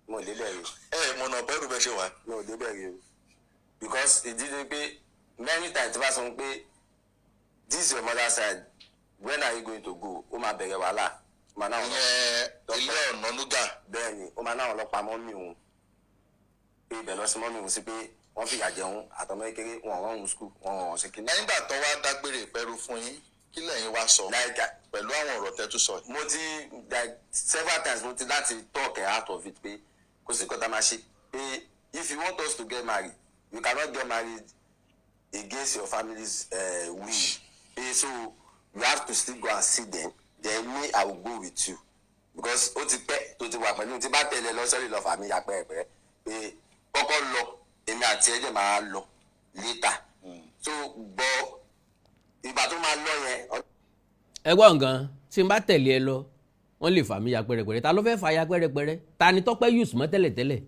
mo débẹ̀ rí. Ẹ mọ̀nà pẹ̀lú bẹ́ẹ̀ ṣe wà. Mi ò débẹ̀ rí o, because ìdí ni pé many times tí bá sọ pé, "This is your mother side, when are you going to go?" ó máa bẹ̀rẹ̀ wàhálà, ó máa náà Ìyẹn ilé ọ̀nà núgà. Bẹ́ẹ̀ ni, ó máa náà lọ pa mummy òun, pé ibẹ̀ lọ sí mummy òun sí, pé wọ́n fìyà jẹun àtọmọ kékeré wọn, rán òun school, wọn ò ṣe kíní. Nígbà tó wá dágbére pẹ̀lú fún yín, kí lẹ́yìn wá sọ Like, pẹ̀lú àwọn ọ̀rọ̀ tẹ́tù sọ yìí? Mo ti, like, several times mo ti láti talk out of it pé kò sí nǹkan tá a máa ṣe, pé if you want us to get married, you cannot get married against your family's will, pé so you have to still go and see them, then me, I will go with you, because ó ti pẹ́ tó ti wà pẹ̀lú tí bá tẹ̀lé lọ sọ́rí lọ fà mí ya pẹ́ẹ́pẹ́, pé kọ́kọ́ lọ, èmi àti ẹ̀jẹ̀ máa lọ later. So gbọ́, ìgbà tó máa lọ yẹn. Ẹ gbọ́ nǹkan, tí n bá tẹ̀lé ẹ lọ, wọ́n lè fà mí ya pẹ́rẹpẹ́rẹ. Ta ló fẹ́ fà ya pẹ́rẹpẹ́rẹ? Ta ni Tọ́pẹ́ use mọ́ tẹ́lẹ̀tẹ́lẹ̀?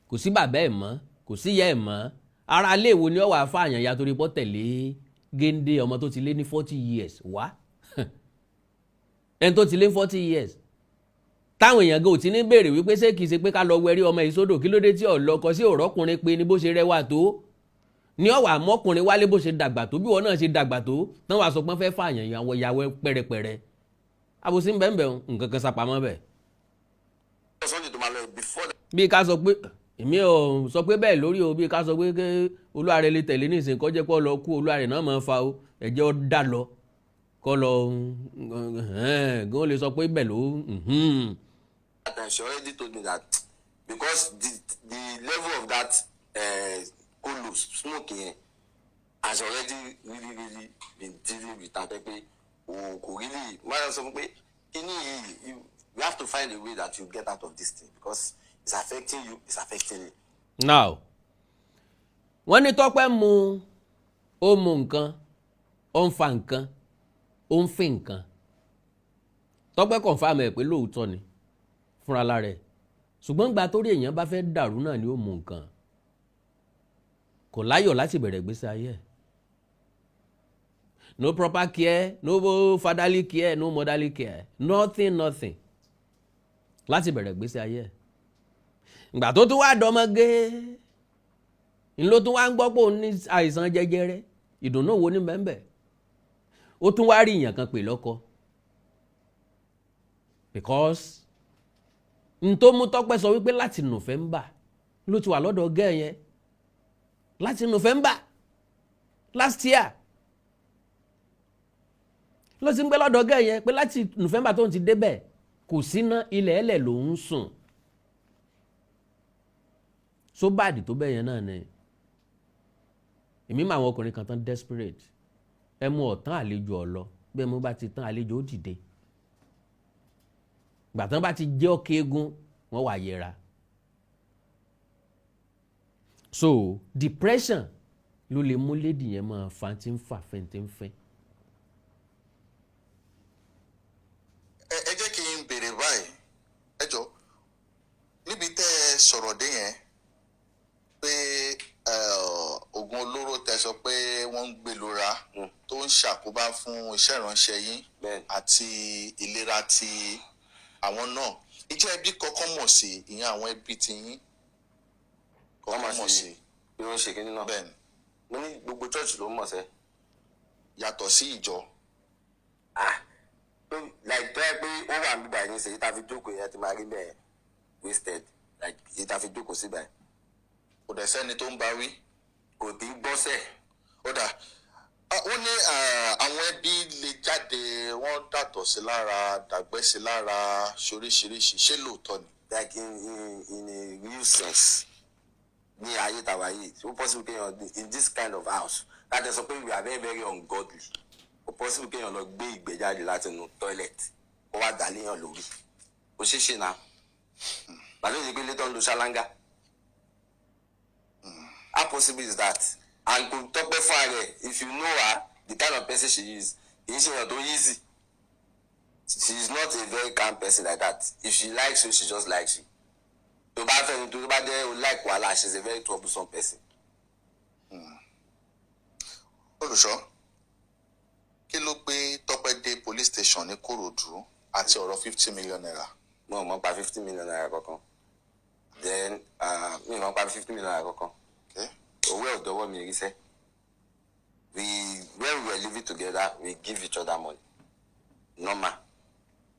Kò sí bàbá ẹ̀ mọ́, kò sí ìyá ẹ̀ mọ́. Ara ilé ìwo ni ó wàá fààyàn ya torí pọ́ tẹ̀lé géńdé ọmọ tó ti lé ní 40 years wá? Ẹni tó ti lé ní 40 years, táwọn èèyàn gan ò ti ní béèrè wípé ṣé kìí ṣe pé ká lọ wẹrí ọmọ yìí sódò? Kí ló dé tí ọ̀lọ́kọ sí òrọ́kùnrin pé ní bó ṣe rẹwà tó ní ọ̀wà mọ́kùnrin wálé, bó ṣe dàgbà tó, bí wọn náà ṣe dàgbà tó tán, wàá sọ pé wọ́n fẹ́ fààyàn yàwó pẹ́rẹpẹ́rẹ? Àbòsí ń bẹ́ẹ̀ bẹ́ẹ̀, nǹkan kan sápamọ́ bẹ́ẹ̀. Sunday tó máa lọ before. Bí ká sọ pé èmi ò sọ pé bẹ́ẹ̀ lórí o, bí ká sọ pé ké olúwarẹ̀ lè tẹ̀lé ní ìsìn kọjá pé ó lọ kú, olúwarẹ̀ náà máa ń fa o, ẹ̀jẹ̀ ó dà lọ kọ́ lọ gan lè sọ pé bẹ́ẹ̀ ló. That time she already told me that because the level of that kolo smoke yẹn has already really really been dealing with her, pé o kò really wọ́n sọ fún pé kíní yìí, you have to find a way that you get out of this thing because it's affecting you, it's affecting me. Now, wọ́n ní Tọ́pẹ́ mu, ó mu nǹkan, ó ń fa nǹkan, ó ń fi nǹkan. Tọ́pẹ́ confirm ẹ̀ pé lóòótọ́ ni fúnra lára ẹ̀, ṣùgbọ́n gba torí èèyàn bá fẹ́ dàrú náà ni ó mu nǹkan. Kò láyọ̀ láti bẹ̀rẹ̀ ìgbésí ayé ẹ̀. No proper care, no fatherly care, no motherly care, nothing, nothing láti bẹ̀rẹ̀ ìgbésí ayé ẹ̀. Ìgbà tó tún wá dọmọgé ńlọ tún wá ń gbọ́ pé òun ní àìsàn jẹjẹrẹ. Ìdùnnú wo ní bẹ́ẹ̀? Ó tún wá rí èèyàn kan pè lọ́kọ, because n tó mú Tọ́pẹ́ sọ wípé láti November ló ti wà lọ́dọ̀ gẹ́ẹ̀ yẹn, láti November last year ló ti ń gbé lọ́dọ̀ gẹ́ẹ̀ yẹn, pé láti November tó ń ti débẹ̀, kò síná, ilẹ̀ ẹlẹ̀ ló ń sùn. So bad tó bẹ́ẹ̀ yẹn náà ni. Èmi mọ àwọn ọkùnrin kan tán desperate. Ẹ mú ọ̀tán àlejò ọ̀lọ́, bí ẹ mú bá ti tán, àlejò ó dìde. Gbàtàn bá ti jẹ́ ọ́ kéegun, wọ́n wà yẹra. So depression ló lè mú lady yẹn máa fa tí ń fà fẹ́ tí ń fẹ́. Ẹ jẹ́ kí n béèrè báyìí, ẹ jọ, níbi tẹ́ ẹ sọ̀rọ̀ dé yẹn pé oògùn olóró tẹ́ sọ pé wọ́n ń gbé lura tó ń ṣàkóbá fún iṣẹ́ ìránṣẹ́ yín àti ìlera ti àwọn náà, ìjẹ́ ẹbí kọ́kọ́ mọ̀ sí ìyẹn, àwọn ẹbí ti yín wọ́n kọ́kọ́ mọ̀ sí? Bí wọ́n ṣe kínní náà. Bẹ́ẹ̀ni. Mo ní gbogbo church ló mọ̀ sẹ́. Yàtọ̀ sí ìjọ. Ah, like tó yẹ pé ó wà níbà yín ṣe, èyí tá a fi jókòó yẹn ti máa rí bẹ́ẹ̀ wasted, like èyí tá a fi jókòó síbà yẹn. Kò dẹ̀ sẹ́ni tó ń bá wí. Kò tí ń gbọ́sẹ̀. Ó dà. Wọ́n ní àwọn ẹbí lè jáde, wọ́n dàtọ̀ sí lára, dàgbẹ́ sí lára, ṣoríṣiríṣi. Ṣé lóòótọ́ ni? Like in a real sense, ní ayé tàwa yìí, ó possible kéèyàn in this kind of house láti sọ pé we are very very ungodly, ó possible kéèyàn lọ gbé ìgbẹ́ jáde láti inú toilet kó wá dà léèyàn lórí? Kò ṣeé ṣe náà. Bàtà ìdí pé létọ́ ń lo ṣáláńgá, how possible is that? And kò tọ́pẹ́ fún ara ẹ̀. If you know her, the kind of person she is, kì í ṣe èèyàn tó easy. She is not a very calm person like that. If she likes you, she just likes you. Tó bá fẹ́ ni, tó bá jẹ́ o like wàhálà, she is a very troublesome person. Olùṣọ́, kí ló gbé Tọ́pẹ́ dé police station ní Kòròdú àti ọ̀rọ̀ ₦50 million? Mo ò mọ̀ pa ₦50 million kankan. Then mi ò mọ̀ pa ₦50 million kankan. Owó ẹ̀ ò dọ́wọ́ mi rí sẹ́. We, when we were living together, we give each other money normal.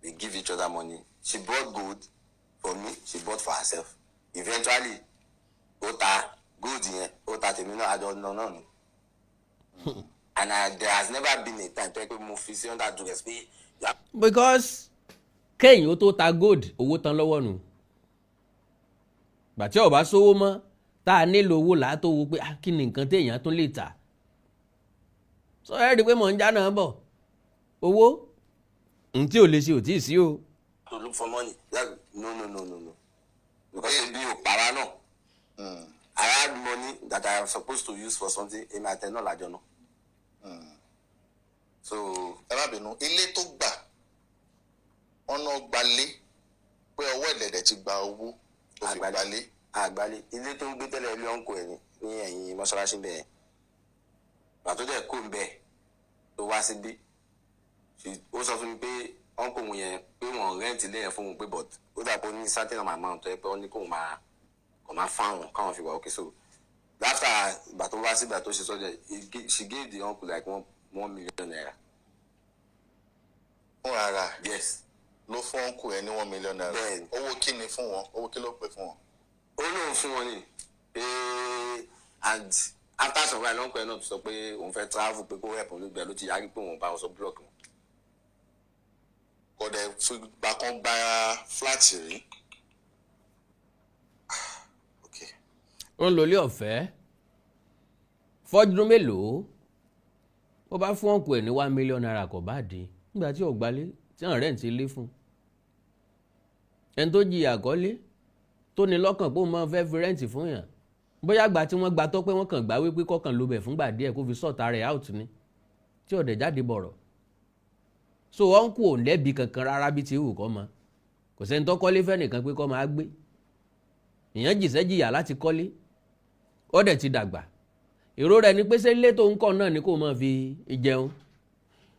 We give each other money. She bought gold for me, she bought for herself. Eventually ó ta gold yẹn, ó ta tèmi náà, àjọ náà náà ni. And there has never been a time tó yẹ pé mo fi sí under duress pé Because kéèyàn ó tó ta gold, owó tán lọ́wọ́ nù. Gbàtí ó bá sówó mọ́ tá a nílò owó là á tó wo pé, ah, kí ni nǹkan téèyàn tún lè tà? Sọ ẹ rí i pé mò ń já náà bọ̀, owó n tí ò lè ṣe ò tí ì sí o. To look for money, like, no, no, no, no, no, because ebi ò para náà. I had money that I am supposed to use for something. Èmi àtẹ náà lájọ náà, so. Ẹ má bínú, ilé tó gbà, wọn náà gbalé pé ọwọ́ ẹ̀lẹ́dẹ̀ ti gba owó tó fi gbalé. Àgbálẹ̀ ilé tó ń gbé tẹ́lẹ̀, ilé ọ̀nkọ ẹ̀ ní ní ẹ̀yìn mọ́ṣáláṣí bẹ́ẹ̀. Gbà tó dẹ̀ kó ń bẹ̀ tó wá síbí, ó sọ fún mi pé ọ̀nkọ òun yẹn, pé wọ́n rent ilé yẹn fún òun, pé but ó dà pé ó ní certain amount tó yẹ pé ó ní kóun máa kò máa fáwọn káwọn fi wà okay. So after ìgbà tó wá sígbà tó ṣe sọ́jà, she gave the uncle like ₦1 million. Fún ara? Yes. Ló fún uncle ẹ ní ₦1 million? Bẹ́ẹ̀ni. Owó kí ni fún wọn? Owó kí ló pè fún wọn? Ó lóun fún wọn ni pé, and after some while, uncle ẹ náà sọ pé òun fẹ́ travel, pé kó help òun ló gbẹ, ló ti yarí pé òun bá wọn sọ, block wọn. Kò dẹ̀ fi gbà kan gba flat rí? Ó ń lọlé ọ̀fẹ́ fọ́dún mélòó? Ó bá fún uncle ẹ̀ ní ₦1 million, kò bá dín nígbà tí ọ̀gbálẹ̀ tí àwọn rent ilé fún ẹni tó jìyà kọ́lé, tó ní lọ́kàn pé òun máa fẹ́ fi rent fún yàn. Bóyá gbà tí wọ́n gba tọ́ pé wọ́n kàn gbà wípé kọ́kàn ló bẹ̀ fúngbà díẹ̀ kó fi sort rẹ̀ out ni, tí ọ̀dẹ̀ jáde bọ̀rọ̀. So uncle ò lẹ́bi kankan rárá bí ti wù kọ́ mọ. Kò sẹ́ni tó kọ́lé fẹ́ nìkan pé kọ́ máa gbé. Ìyẹn jìṣẹ́ jìyà láti kọ́lé, ó dẹ̀ ti dàgbà. Èrò rẹ̀ ni pé ṣé ilé tó ń kọ́ náà ni kó máa fi jẹun?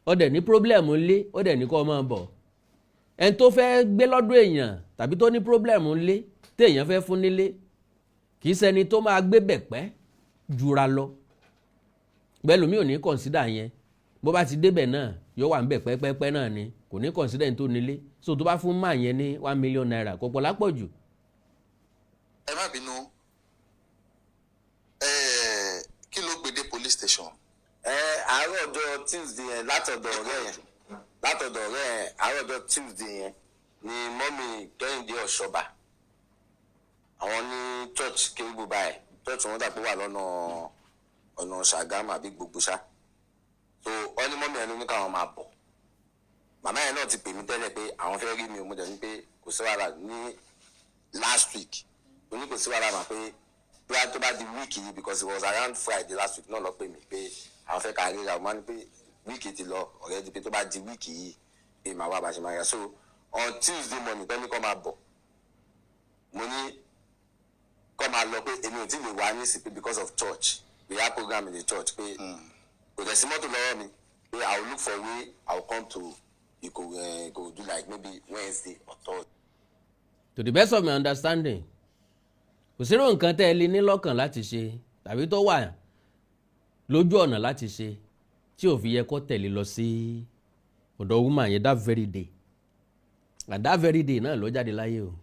Ó dẹ̀ ní problem ńlé, ó dẹ̀ ní kó máa bọ̀. Ẹni tó fẹ́ gbé lọ́dọ̀ èèyàn tàbí tó ní problem ńlé téèyàn fẹ́ fún nílé, kì í ṣẹni tó máa gbé bẹ̀ pẹ́ jura lọ. Bẹ́ẹ̀ lómi ò ní consider yẹn. Bó bá ti débẹ̀ náà, yóò wà ń bẹ̀ pẹ́pẹ́pẹ́ náà ni, kò ní consider ẹni tó nílé. So tó bá fún máa yẹn ní ₦1 million, kò pọ̀ lápọ̀jù. Ẹ má bínú, ẹ kí ló gbé dé police station? Ẹ àárọ̀ ọjọ́ Tuesday yẹn, látọ̀dọ̀ ọ̀rẹ́ yẹn, àárọ̀ ọjọ́ Tuesday yẹn ni mummy Kẹ́hìndé Ọ̀ṣọ́bà, àwọn ní church kérúbù báyìí, church wọn dàpọ̀ wà lọ́nà ọ̀nà Ṣàgámù àbí gbogbo ṣá. So wọ́n ní mummy ẹni ní káwọn máa bọ̀. Màmá yẹn náà ti pè mí tẹ́lẹ̀ pé àwọn fẹ́ rí mi o. Mo dẹ̀ ní pé kò sí wàhálà ní last week. Mo ní kò sí wàhálà mà, pé bí wàá tó bá di week yìí, because it was around Friday last week náà lọ pè mí pé àwọn fẹ́ ká ríra. Mo máa ní pé week ti lọ already, pé tó bá di week yìí pé màá wá bá ṣe máa yà. So on Tuesday morning, pé ní kó máa bọ̀, mo ní kó máa lọ, pé èmi ò tí lè wá ní sí, pé because of church, we have program in the church, pé kò dẹ̀ sí mọ́tò lọ́wọ́ mi, pé I will look for way, I will come to Ikorodu like maybe Wednesday or Thursday. To the best of my understanding, kò sí irú nǹkan tẹ́ ẹ lè ní lọ́kàn láti ṣe tàbí tó wà lójú ọ̀nà láti ṣe tí ò fi yẹ kó tẹ̀lé lọ sí ọ̀dọ̀ woman yẹn that very day, and that very day náà ló jáde láyé o.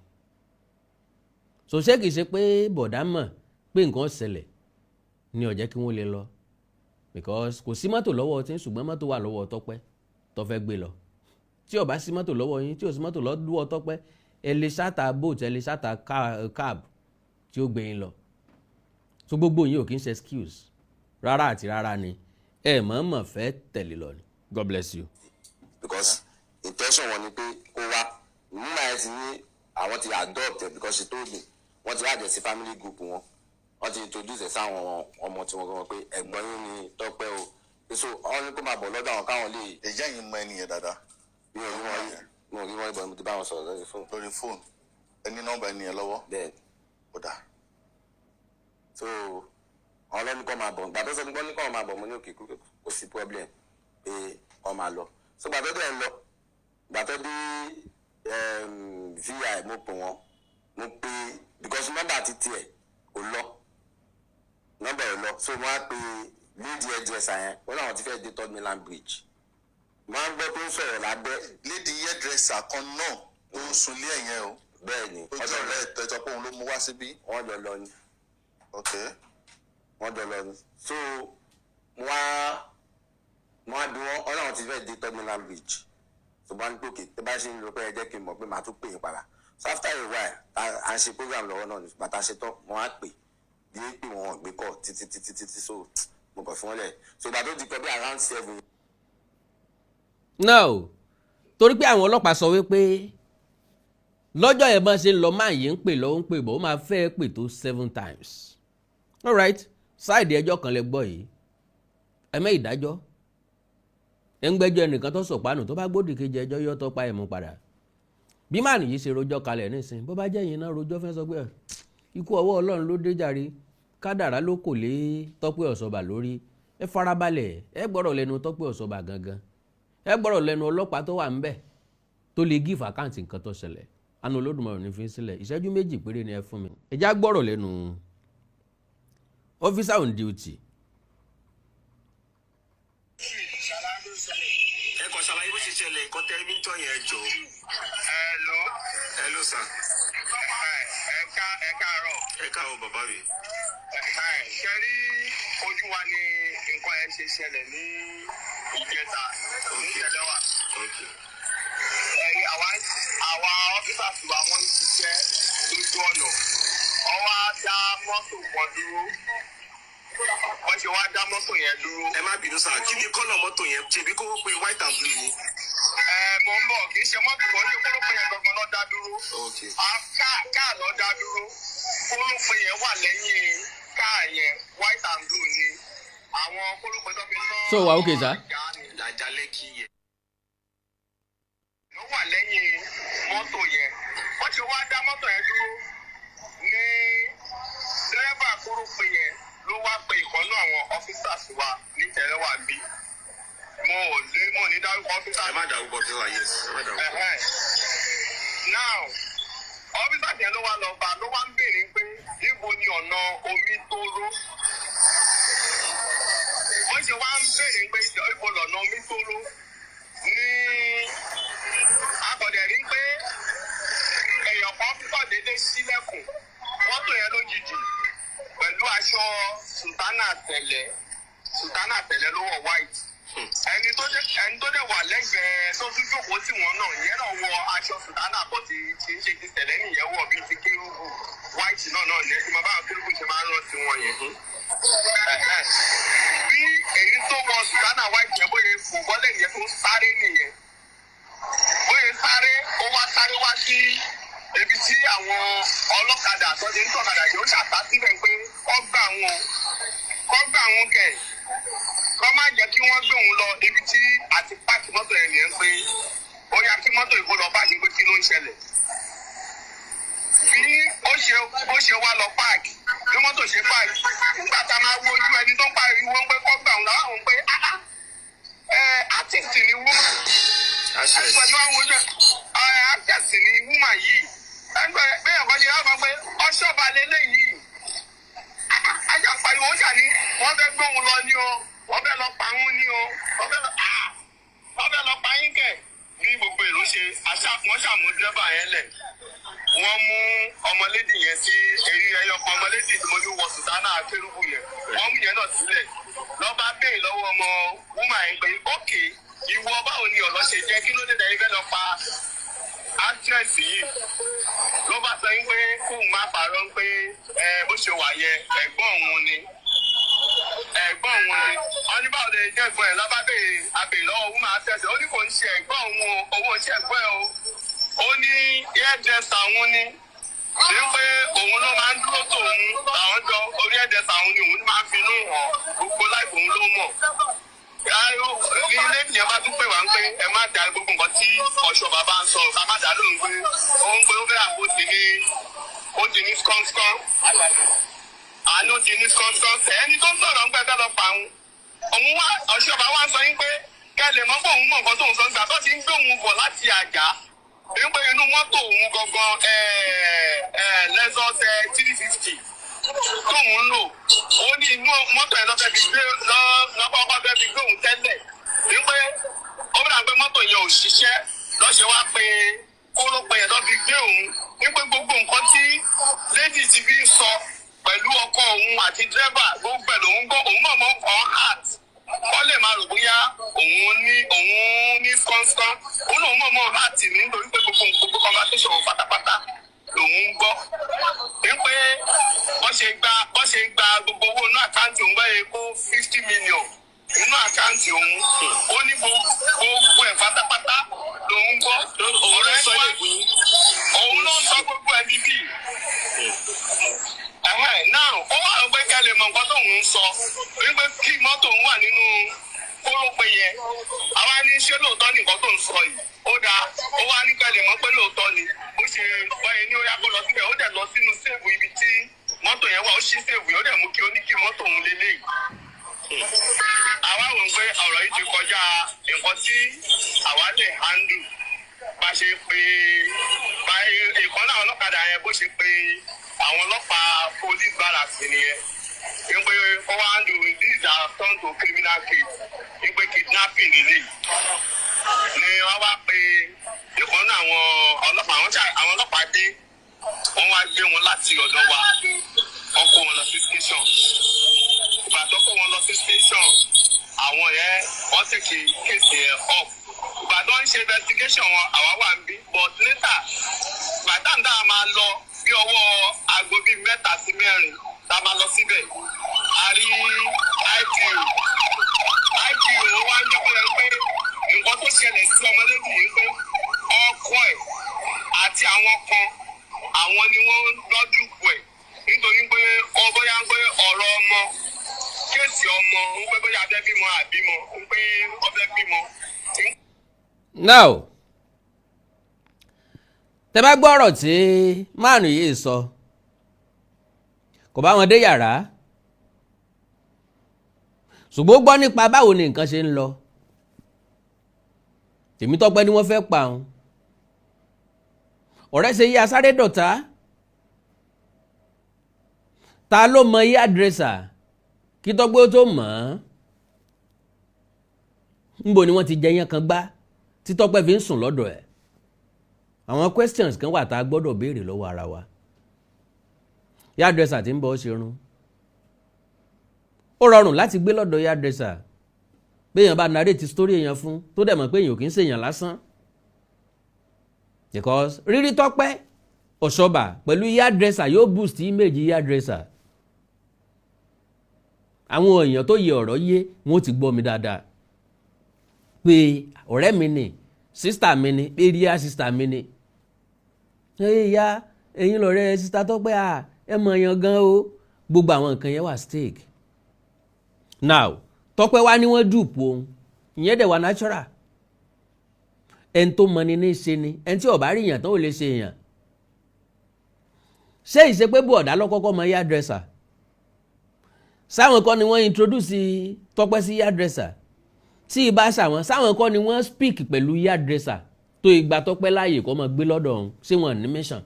So ṣé kìí ṣe pé bọ̀dá mọ̀ pé nǹkan ṣẹlẹ̀ ní ó jẹ́ kí wọ́n lè lọ? Because kò sí mọ́tò lọ́wọ́ tí, ṣùgbọ́n mọ́tò wà lọ́wọ́ Tọ́pẹ́ tó fẹ́ gbé lọ. Tí ó bá sí mọ́tò lọ́wọ́ yín, tí ò sí mọ́tò lọ́wọ́ Tọ́pẹ́, ẹ lè charter boat, ẹ lè charter cab tí ó gbé yín lọ. So gbogbo yín ò kí ń ṣe excuse rárá àti rárá ni. Ẹ mọ̀ọ́mọ̀ fẹ́ tẹ̀lé lọ ni. God bless you. Because intention wọn ni pé kó wá. Woman yẹn ti ní àwọn ti adopt ẹ, because she told me wọ́n ti add ẹ sí family group wọn, wọ́n ti introduce ẹ sáwọn ọmọ tí wọ́n gbọ́ pé ẹ̀gbọ́n yín ni Tọ́pẹ́ o. So wọ́n ní kó máa bọ̀ lọ́dọ̀ àwọn káwọn lè. Ìyá yìí mọ ẹni yẹn dáadáa? Mi ò rí wọn rí, mi ò rí wọn rí, bọ̀ mo ti bá wọn sọ̀rọ̀ lórí fóònù. Lórí fóònù. Ẹ ní nọ́mbà ẹni yẹn lọ́wọ́? Bẹ́ẹ̀. Ó dà. So àwọn ọlọ́ni kọ́ máa bọ̀. Ìgbà tó sọ pé ní kọ́ máa bọ̀, mo ní okay, kò sí problem, pé kọ́ máa lọ. So gbà tó dẹ̀ ń lọ, gbà tó dé VI, mo pè wọ́n, mo pè, because nọ́mbà ti tiẹ̀ kò lọ, nọ́mbà ò lọ. So mo á pe lady hairdresser yẹn, wọ́n làwọn ti fẹ́ dé Third Mainland Bridge. Mo á gbọ́ tó ń sọ̀rọ̀ lábẹ́. Lady hairdresser kan náà tó ń sunlé ẹ̀ yẹn o? Bẹ́ẹ̀ ni. Ó jẹ́ ọ̀rẹ́ ìtẹ́jọ́ pé òun ló mú wá síbí? Wọ́n jọ lọ ni. Ok. Wọ́n jọ lọ ni. So mo wá bí wọ́n, ọlọ́run ti fẹ́ dé Third Mainland Bridge. So bá ní pé okay, tẹ́ bá ṣe ń lọ, pé ẹ jẹ́ kí n mọ̀, pé màá tún pè yín padà. So after a while, à ń ṣe program lọ́wọ́ náà ni bàtà ṣe tán, mo wá pè bí pé wọn ò gbé kọ́ títí títí títí. So mo kàn fún wọn lẹ̀. So ìgbà tó di pé bí around 7. No, torí pé àwọn ọlọ́pàá sọ wípé lọ́jọ́ yẹn, bọ́n ṣe ń lọ, máa yìí ń pè lọ́wọ́, ń pè bọ̀, ó máa fẹ́ pè tó seven times. Alright, side ẹjọ́ kan lẹ gbọ́ yìí. Ẹ mẹ́ ìdájọ́ ẹ ń gbẹ́jọ́ ẹnìkan tó sọ̀pánù, tó bá gbódì kejì ẹjọ́ yọ tó pa ẹ̀ mú padà. Bí màánù yìí ṣe rojọ́ kalẹ̀ nísìnyí, bó bá jẹ́ yìí náà rojọ́ fẹ́ sọ pé ikú ọwọ́ Ọlọ́run ló dé jàre, kádàrá ló kò lé Tọ́pẹ́ Ọ̀ṣọ́bà lórí. Ẹ farabalẹ̀, ẹ gbọ́rọ̀ lẹ́nu Tọ́pẹ́ Ọ̀ṣọ́bà gangan, ẹ gbọ́rọ̀ lẹ́nu ọlọ́pàá tó wà ńbẹ̀ tó lè give account nǹkan tó ṣẹlẹ̀. Àánú Olódùmarè ní fi ń sílẹ̀. Ìṣẹ́jú 2 péré ni ẹ fún mi. Ẹ já gbọ́rọ̀ lẹ́nu officer on duty. Ẹ kàn ṣàlàyé bó ṣe ṣẹlẹ̀, nǹkan tẹ́ ní tọ́ yẹn, jọ. Hello. Hello, sir. Ẹ káàárọ̀. Ẹ káàárọ̀, bàbá mi. Ṣe rí, ojú wa ni nǹkan ẹ ṣe ṣẹlẹ̀ ní ìjẹta ní Ìtẹ̀lẹ́wà. Àwa officers wa, wọ́n ń ṣiṣẹ́ lójú ọ̀nà. Wọ́n wá dá mọ́tò kan dúró. Wọ́n ṣe wá dá mọ́tò yẹn dúró. Ẹ má bínú sir, kí ni colour mọ́tò yẹn? Ṣèbí kó pé white and blue ni? Ẹ mọ̀ ń bọ̀, kì í ṣe mọ́tò kan, ṣe kórópè yẹn gangan ló dá dúró. Car ló dá dúró. Kórópè yẹn wà lẹ́yìn car yẹn, white and blue ni. Àwọn kórópè tó fi ná. So wà okay, sir. Làjà Lẹ́kì yẹn. Ló wà lẹ́yìn mọ́tò yẹn. Wọ́n ti wá dá mọ́tò yẹn dúró ní dírẹ́bà kórópè yẹn ló wá pe ìkànnú àwọn officers wa ní Tẹ̀lẹ́wà bí. Mo ò lé mo ní dárúkọ officer. Ẹ má dárúkọ officer, yes, ẹ má dárúkọ. Ẹ̀hẹ́n. Now, officer yẹn ló wá lọ bá, ló wá ń béèrè pé níbo ni ọ̀nà omi tó ró. Wọ́n ṣe wá ń béèrè pé ibo lọ̀nà omi tó ró ní akọ̀dẹ̀ rí pé èèyàn kan kọ̀ déédé sílẹ̀kùn mọ́tò yẹn lójijì pẹ̀lú aṣọ sùtánà tẹ̀lẹ̀, sùtánà tẹ̀lẹ̀ ló wọ̀, white. Ẹni tó dẹ̀ wà lẹ́gbẹ̀ẹ́ tó tún jókòó tì wọ́n náà, ìyẹn náà wọ aṣọ sùtánà bọ́ ti kì í ṣe ti tẹ̀lẹ́ nìyẹn wọ̀, bíi ti kérúbù white náà ní ẹtí máa bá kérúbù ṣe máa ń rántí wọn yẹn. Bí èyí tó wọ sùtánà white yẹn bóyá fò bọ́lẹ̀ yẹn tó ń sáré nìyẹn. Sáré, ó wá sáré wá sí ibi tí àwọn ọlọ́kadà tó ti ń tọ̀kadà yóò ṣàtà síbẹ̀ pé kọ́ gbà wọn, kọ́ gbà wọn kẹ̀, kọ́ má jẹ́ kí wọ́n gbé òun lọ ibi tí àti park mọ́tò yẹn nìyẹn, pé ó yá, kí mọ́tò ìkó lọ park, pé kí ló ń ṣẹlẹ̀. Bí ó ṣe bó ṣe wá lọ park, bí mọ́tò ṣe park, nígbà tá a máa wo ojú ẹni tó ń pariwo pé kọ́ gbà òun láwọn, pé ah ah, ẹ artist ni woman, pẹ̀lú àwọn ojú ẹ, actress ni woman yìí. Ẹgbẹ́ bẹ́ẹ̀ kọ́ ṣe wá pé Ọ̀ṣọ́ba lélẹ́yìí. Ajá pariwo, ó ṣàní wọ́n fẹ́ gbóhùn lọ ní o, wọ́n fẹ́ lọ pa òun ní o, wọ́n fẹ́ lọ pa yín kẹ̀. Bí gbogbo èrò ṣe àṣà, wọ́n ṣàmú dírẹ́bà yẹn lẹ̀, wọ́n mú ọmọlédì yẹn sí eré ẹyọkan. Ọmọlédì tí mo ní wọ sùtánà kérúbù yẹn, wọ́n mú yẹn náà sílẹ̀. Lọ́ba béèrè lọ́wọ́ ọmọ woman yẹn pé, "OK, ìwọ, báwo ni ọ̀rọ̀ ṣe jẹ́? Kí ló dé tẹ̀yìn fẹ́ lọ pa actress yìí?" Ló bá sọ pé kóun má parọ́, pé ẹ bó ṣe wà yẹn, ẹ̀gbọ́n òun ni, ẹ̀gbọ́n òun ni. Wọ́n ní báwo lè jẹ́ ẹ̀gbọ́n ẹ̀? Lọ́ba béèrè àbèrè lọ́wọ́ woman actress, ó ní kò ń ṣe ẹ̀gbọ́n òun o, owó ń ṣe ẹ̀gbọ́n ẹ̀ o. Ó ní hairdresser òun ni, ní pé òun ló máa ń dúró tòun, àwọn jọ orí hairdresser òun ni, òun máa ń finú hàn, gbogbo láìpẹ́ òun ló mọ̀. Ní ilé ìyẹn bá tún pè wá ń pé ẹ má dá gbogbo nǹkan tí Ọ̀ṣọ́ba bá ń sọ, ká má dá lóhùn, pé ó ń pé ó fẹ́ àpò ti ní, ó ti ní skánskán, àánú ti ní skánskán. Ẹni tó ń sọ̀rọ̀ ń pẹ́ fẹ́ lọ pa òun, òun wá, Ọ̀ṣọ́ba wá ń sọ yín pé kẹ́ lè mọ̀ pé òun mọ̀ nǹkan tó ń sọ nígbà tó ti ń gbé òun bọ̀ láti àjà, wípé inú mọ́tò òun gangan, Lexus 350 tóun ń lò, ó ní inú mọ́tò yẹn lọ́fẹ́ fi gbé lọ́kọ́kọ́ fẹ́ fi gbé òun tẹ́lẹ̀, wípé ó bẹ̀rẹ̀ pé mọ́tò yẹn ò ṣiṣẹ́, lọ́sẹ̀ wá pé kórópè yẹn lọ́ fi gbé òun, wípé gbogbo nǹkan tí lady ti fi ń sọ pẹ̀lú ọkọ òun àti dírẹ́bà, gbogbo ẹ̀ lòun gbọ́. Òun mọ̀ mọ́ kàn heart kọ́ lè máa rò bóyá òun ní skánskán, òun lòun mọ̀ mọ́ heart ní, nítorí pé gbogbo conversation pátápátá lòun ń gbọ́, wípé bọ́n ṣe gba gbogbo owó inú account òun báyìí, kó 50 million inú account òun. Ó ní gbogbo ẹ̀ pátápátá lòun gbọ́. Òun ló sọ ilé fún yín? Òun ló ń sọ gbogbo ẹ̀ bíbí. Ẹ̀hẹ́n, now ó wà ló pé kẹ́ lè mọ nǹkan tóun ń sọ, wípé kí mọ́tò òun wà nínú kórópè yẹn. Àwa ní ṣé lóòótọ́ ní nǹkan tó ń sọ yìí? Ó dáa, ó wá ní kẹ́ lè mọ̀ pé lóòótọ́ ni. Bó ṣe báyìí ní ó yá kó lọ síbẹ̀, ó dẹ̀ lọ sínú safe ibi tí mọ́tò yẹn wà, ó ṣí safe yẹn, ó dẹ̀ mú kí ó ní kí mọ́tò òun lélẹ́yìí. Àwa wò ó pé ọ̀rọ̀ yìí ti kọjá nǹkan tí àwa lè handle. Bá ṣe pé báyìí, ìkan náà ọlọ́kadà yẹn, bó ṣe pé àwọn ọlọ́pàá police barracks nìyẹn, wípé ó wá handle this are turn to criminal case, wípé kidnapping nílé ni. Wọ́n wá pé ìkan náà àwọn ọlọ́pàá, àwọn ọlọ́pàá dé, wọ́n wá gbé wọn láti ọ̀dọ̀ wa, wọ́n kó wọn lọ sí station. Ìgbà tó kó wọn lọ sí station, àwọn yẹn wọ́n take case yẹn up. Ìgbà tó ń ṣe investigation wọn, àwa wà ń bí, but later, ìgbà tá a máa lọ bí ọwọ́ aago bíi 3 sí 4 tá a máa lọ síbẹ̀, a rí IPO. IPO wá ń jẹ́ pé nǹkan tó ṣẹlẹ̀ sí ọmọdé yìí, pé ọkọ ẹ̀ àti àwọn kan, àwọn ni wọ́n lọ́dúnkù ẹ̀, nítorí pé ọ bóyá ń pé ọ̀rọ̀ ọmọ, case ọmọ, ń pé bóyá abẹ́ bímọ àbímọ, ń pé ọbẹ̀ bímọ. Now, tẹ bá gbọ́ ọ̀rọ̀ tí máàlù yìí sọ, kò bá wọn dé yàrá, ṣùgbọ́n ó gbọ́ nípa báwo ni nǹkan ṣe ń lọ. Tèmítọ́pẹ́ ni wọ́n fẹ́ pa òun. Ọ̀rẹ́ ṣe yí asáré dọ̀tá. Ta ló mọ hairdresser kí Tọ́pẹ́ ó tó mọ̀ ọ́n? Níbo ni wọ́n ti jẹ yẹn kan gbá tí Tọ́pẹ́ fi ń sùn lọ́dọ̀ ẹ̀? Àwọn questions kan wà tá a gbọ́dọ̀ béèrè lọ́wọ́ ara wa. Hairdresser tí ń bọ́ ṣerun, ó rọrùn láti gbé lọ́dọ̀ hairdresser béèyàn bá narrate story èèyàn fún, tó dẹ̀ mọ̀ pé èèyàn kì í ṣèyàn lásán, because rírí Tọ́pẹ́ Ọ̀ṣọ́bà pẹ̀lú hairdresser yóò boost image hairdresser. Àwọn èèyàn tó yẹ ọ̀rọ̀ yé, wọn ó ti gbọ́ mi dáadáa pé ọ̀rẹ́ mi ni. Sister mi ni, area sister mi ni. Ẹ ya ẹ̀yin lọ̀rẹ́ sister Tọ́pẹ́ à, ẹ mọ̀ yàn gan o. Gbogbo àwọn nǹkan yẹn wà stake. Now, Tọ́pẹ́ wá ní wọ́n dupe òun. Ìyẹn dẹ̀ wà natural. Ẹni tó mọ ni ní í ṣe ni, ẹni tí ó bá rí èèyàn tán ò lè ṣe èèyàn. Ṣé ìṣe pé bọ̀dá lọ́kọ́kọ́ mọ hairdresser? Sáwọn kọ́ ni wọ́n introduce Tọ́pẹ́ sí hairdresser? Tí ì bá ṣàwọn, sáwọn kọ́ ni wọ́n speak pẹ̀lú hairdresser tó ìgbà Tọ́pẹ́ láàyè kó máa gbé lọ́dọ̀ ọ̀hún? Ṣé wọ́n ní mission?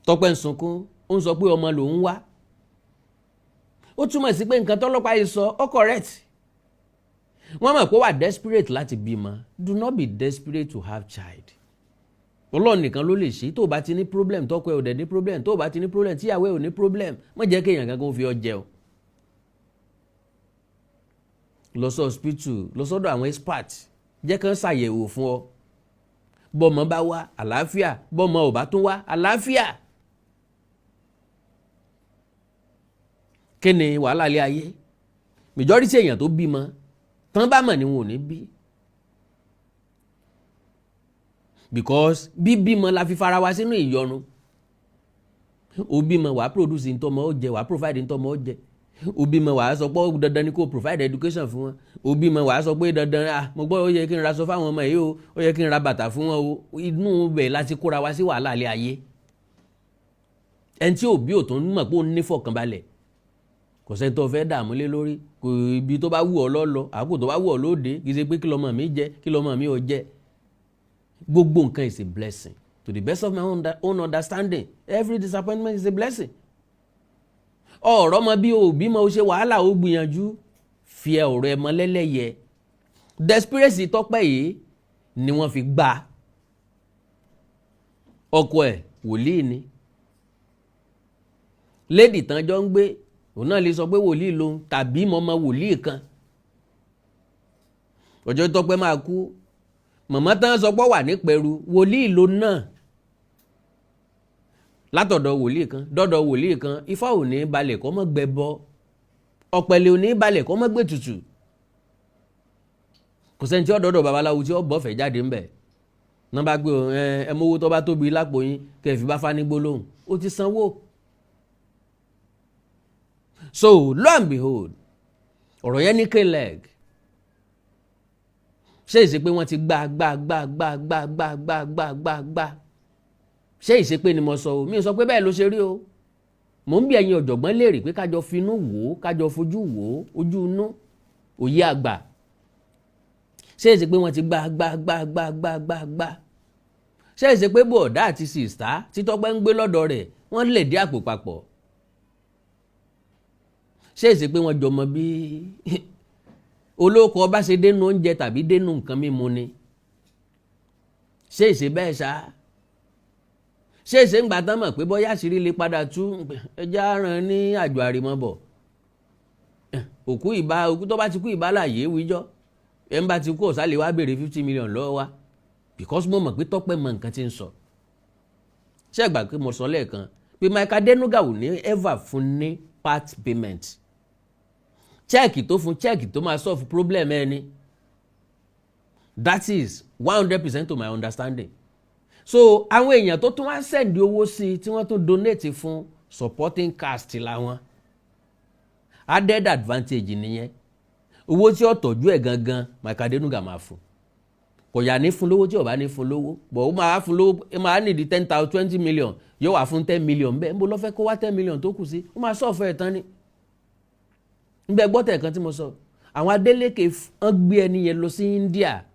Tọ́pẹ́ ń sunkún, ó ń sọ pé ọmọ lòún wá. Ó túmọ̀ sí pé nǹkan tọ́lọ́pàá yìí sọ ó correct. Wọ́n mọ̀ pé ó wà desperate láti bímọ. Do not be desperate to have child. Ọlọ́run nìkan ló lè ṣe. Tó o bá ti ní problem, tọ́kọ ẹ ò dẹ̀ ní problem, tó o bá ti ní problem, tíyàwó ẹ ò ní problem, má jẹ́ kéèyàn kankan fi ọ jẹ o. Lọ sí hospital, lọ sọ́dọ̀ àwọn expert, jẹ́ kán ṣàyẹ̀wò fún ọ. Bọ́mọ bá wá, àlàáfíà. Bọ́mọ ò bá tún wá, àlàáfíà. Kí ni wàhálà ilé ayé? Majority èèyàn tó bímọ tán bá mọ̀ ni wọn ò ní bí, because bíbímọ la fi fara wa sínú ìyọnu. Ó bímọ, wàá produce ntọ́mọ ó jẹ, wàá provide ntọ́mọ ó jẹ. Ó bímọ, wàá sọ pé dandan ni kó provide education fún wọn. Ó bímọ, wàá sọ pé dandan, ah, mo gbọ́, ó yẹ kí n ra aṣọ fáwọn ọmọ yìí o, ó yẹ kí n ra bàtà fún wọn o. Inú bẹ̀ láti kóra wa sí wàhálà ilé ayé. Ẹni tí òbí ò tó ń mọ̀ pé ó ní fọkànbalẹ̀, kò sẹ́ni tó fẹ́ dààmú lé lórí. Kò ibi tó bá wù ọ́ lọ́lọ́, àkókò tó bá wù ọ́ lóde. Kì í ṣe pé kí lọ́mọ mi jẹ, kí lọ́mọ mi ò jẹ. Gbogbo nǹkan is a blessing. To the best of my own understanding, every disappointment is a blessing. Ọ̀rọ̀ mọ bí òbí mọ, o ṣe wàhálà, ó gbìyànjú, fi ọ̀rọ̀ ẹ mọ lẹ́lẹ́yẹ. Desperation Tọ́pẹ́ yìí ni wọ́n fi gbà. Ọkọ ẹ̀ wòlíì ni. Lady tán jọ ń gbé, òun náà lè sọ pé wòlíì lòun tàbí mọ̀mọ́ wòlíì kan. Ọjọ́ Tọ́pẹ́ máa kú, mọ̀mọ́ tán sọ pé wà ní pẹ̀rú, wòlíì ló náà. Látọ̀dọ̀ wòlíì kan dọ́dọ̀ wòlíì kan, ifá ò ní balẹ̀ kọ́ mọ́ gbẹ bọ́, ọ̀pẹ̀lẹ̀ ò ní balẹ̀ kọ́ mọ́ gbé tutù. Kò sẹ́ni tí ó dọ́dọ̀ babaláwo tí ó bọ́fẹ̀ jáde ńbẹ̀ náà bá gbé ẹ mówó tó bá tóbi lápò yín kẹfì bá fani gbólóhùn, ó ti sanwó. So lo and behold, ọ̀rọ̀ yẹn ní k-leg. Ṣé ìṣe pé wọ́n ti gbá gbá gbá gbá gbá gbá gbá gbá gbá gbá? Ṣé ìṣe pé ni mo sọ o? Mi ò sọ pé bẹ́ẹ̀ ló ṣe rí o. Mò ń bí ẹ̀yin ọ̀jọ̀gbọ́n léèrè pé kájọ finú wò ó, kájọ fojú wò ó, ojú inú òye àgbà. Ṣé ìṣe pé wọ́n ti gbá gbá gbá gbá gbá gbá gbá? Ṣé ìṣe pé bọ̀ọ̀dá àti sister tí Tọ́pẹ́ ń gbé lọ́dọ̀ rẹ̀, wọ́n lè dí àpò papọ̀? Ṣé ìṣe pé wọ́n jọmọ bí olóko ọba ṣe dénú oúnjẹ tàbí dénú nǹkan mímu ni? Ṣé ìṣe bẹ́ẹ̀ ṣá? Ṣé ìṣe ń gbà tán mọ̀ pé bóyá àṣírí lè padà tú, ẹja ràn ní àjò àrèmọ́bọ̀? Òkú ìbá òkú tó bá ti kú, ìbá láàyè wíjọ́. Ẹ̀ ń bá ti kú ọ̀sálẹ̀ wá béèrè 50 million lọ́wọ́ wa, because mo mọ̀ pé Tọ́pẹ́ mọ nǹkan tí ń sọ. Ṣé ìgbà pé mo sọ lẹ́ẹ̀kan pé Mike Adenuga ò ní ever fún ní part payment? Cheque tó fún, cheque tó máa solve problem ẹni. That is 100% to my understanding. So àwọn èèyàn tó tún wá send owó sí i, tí wọ́n tún donate fún, supporting cast làwọn. Added advantage nìyẹn. Owó tí ó tọ́jú ẹ̀ gangan, Mike Adenuga máa fún. Kò yà ní fún lówó tí ò bá ní fún lówó bọ̀, ó máa fún lówó, ó máa nídìí 10,000, 20 million, yóò wá fún 10 million bẹ́ẹ̀. Ń bọ́ lọ́fẹ́ kó wá 10 million tó kù sí, ó máa sọ̀fẹ́ ẹ̀ tán ni. Nbẹ gbọ́tẹ̀ kan tí mo sọ, àwọn Adeleke wọ́n gbé ẹni yẹn lọ sí India.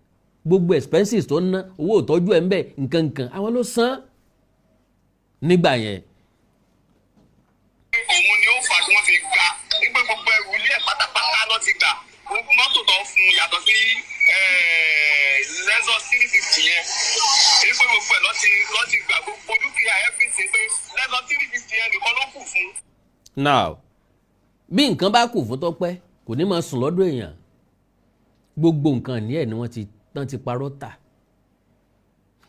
Gbogbo expenses tó ń ná, owó ìtọ́jú ẹ̀ ń bẹ̀, nǹkan nǹkan, àwọn ló san nígbà yẹn. Òun ni ó fà tí wọ́n fi gba wípé gbogbo ẹrù ilé ẹ̀ pátápátá ló ti gbà. Gbogbo mọ́tò tó fún un yàtọ̀ sí Lexus 350 yẹn, èyí pé gbogbo ẹ̀ ló ti gbà, gbogbo dúkìá, everything, pé Lexus 350 yẹn nìkan ló kù fún. Now, bí nǹkan bá kù fún Tọ́pẹ́, kò ní máa sùn lọ́dọ̀ èèyàn. Gbogbo nǹkan ní ẹ̀ ni wọ́n ti tán ti parọ́ tà.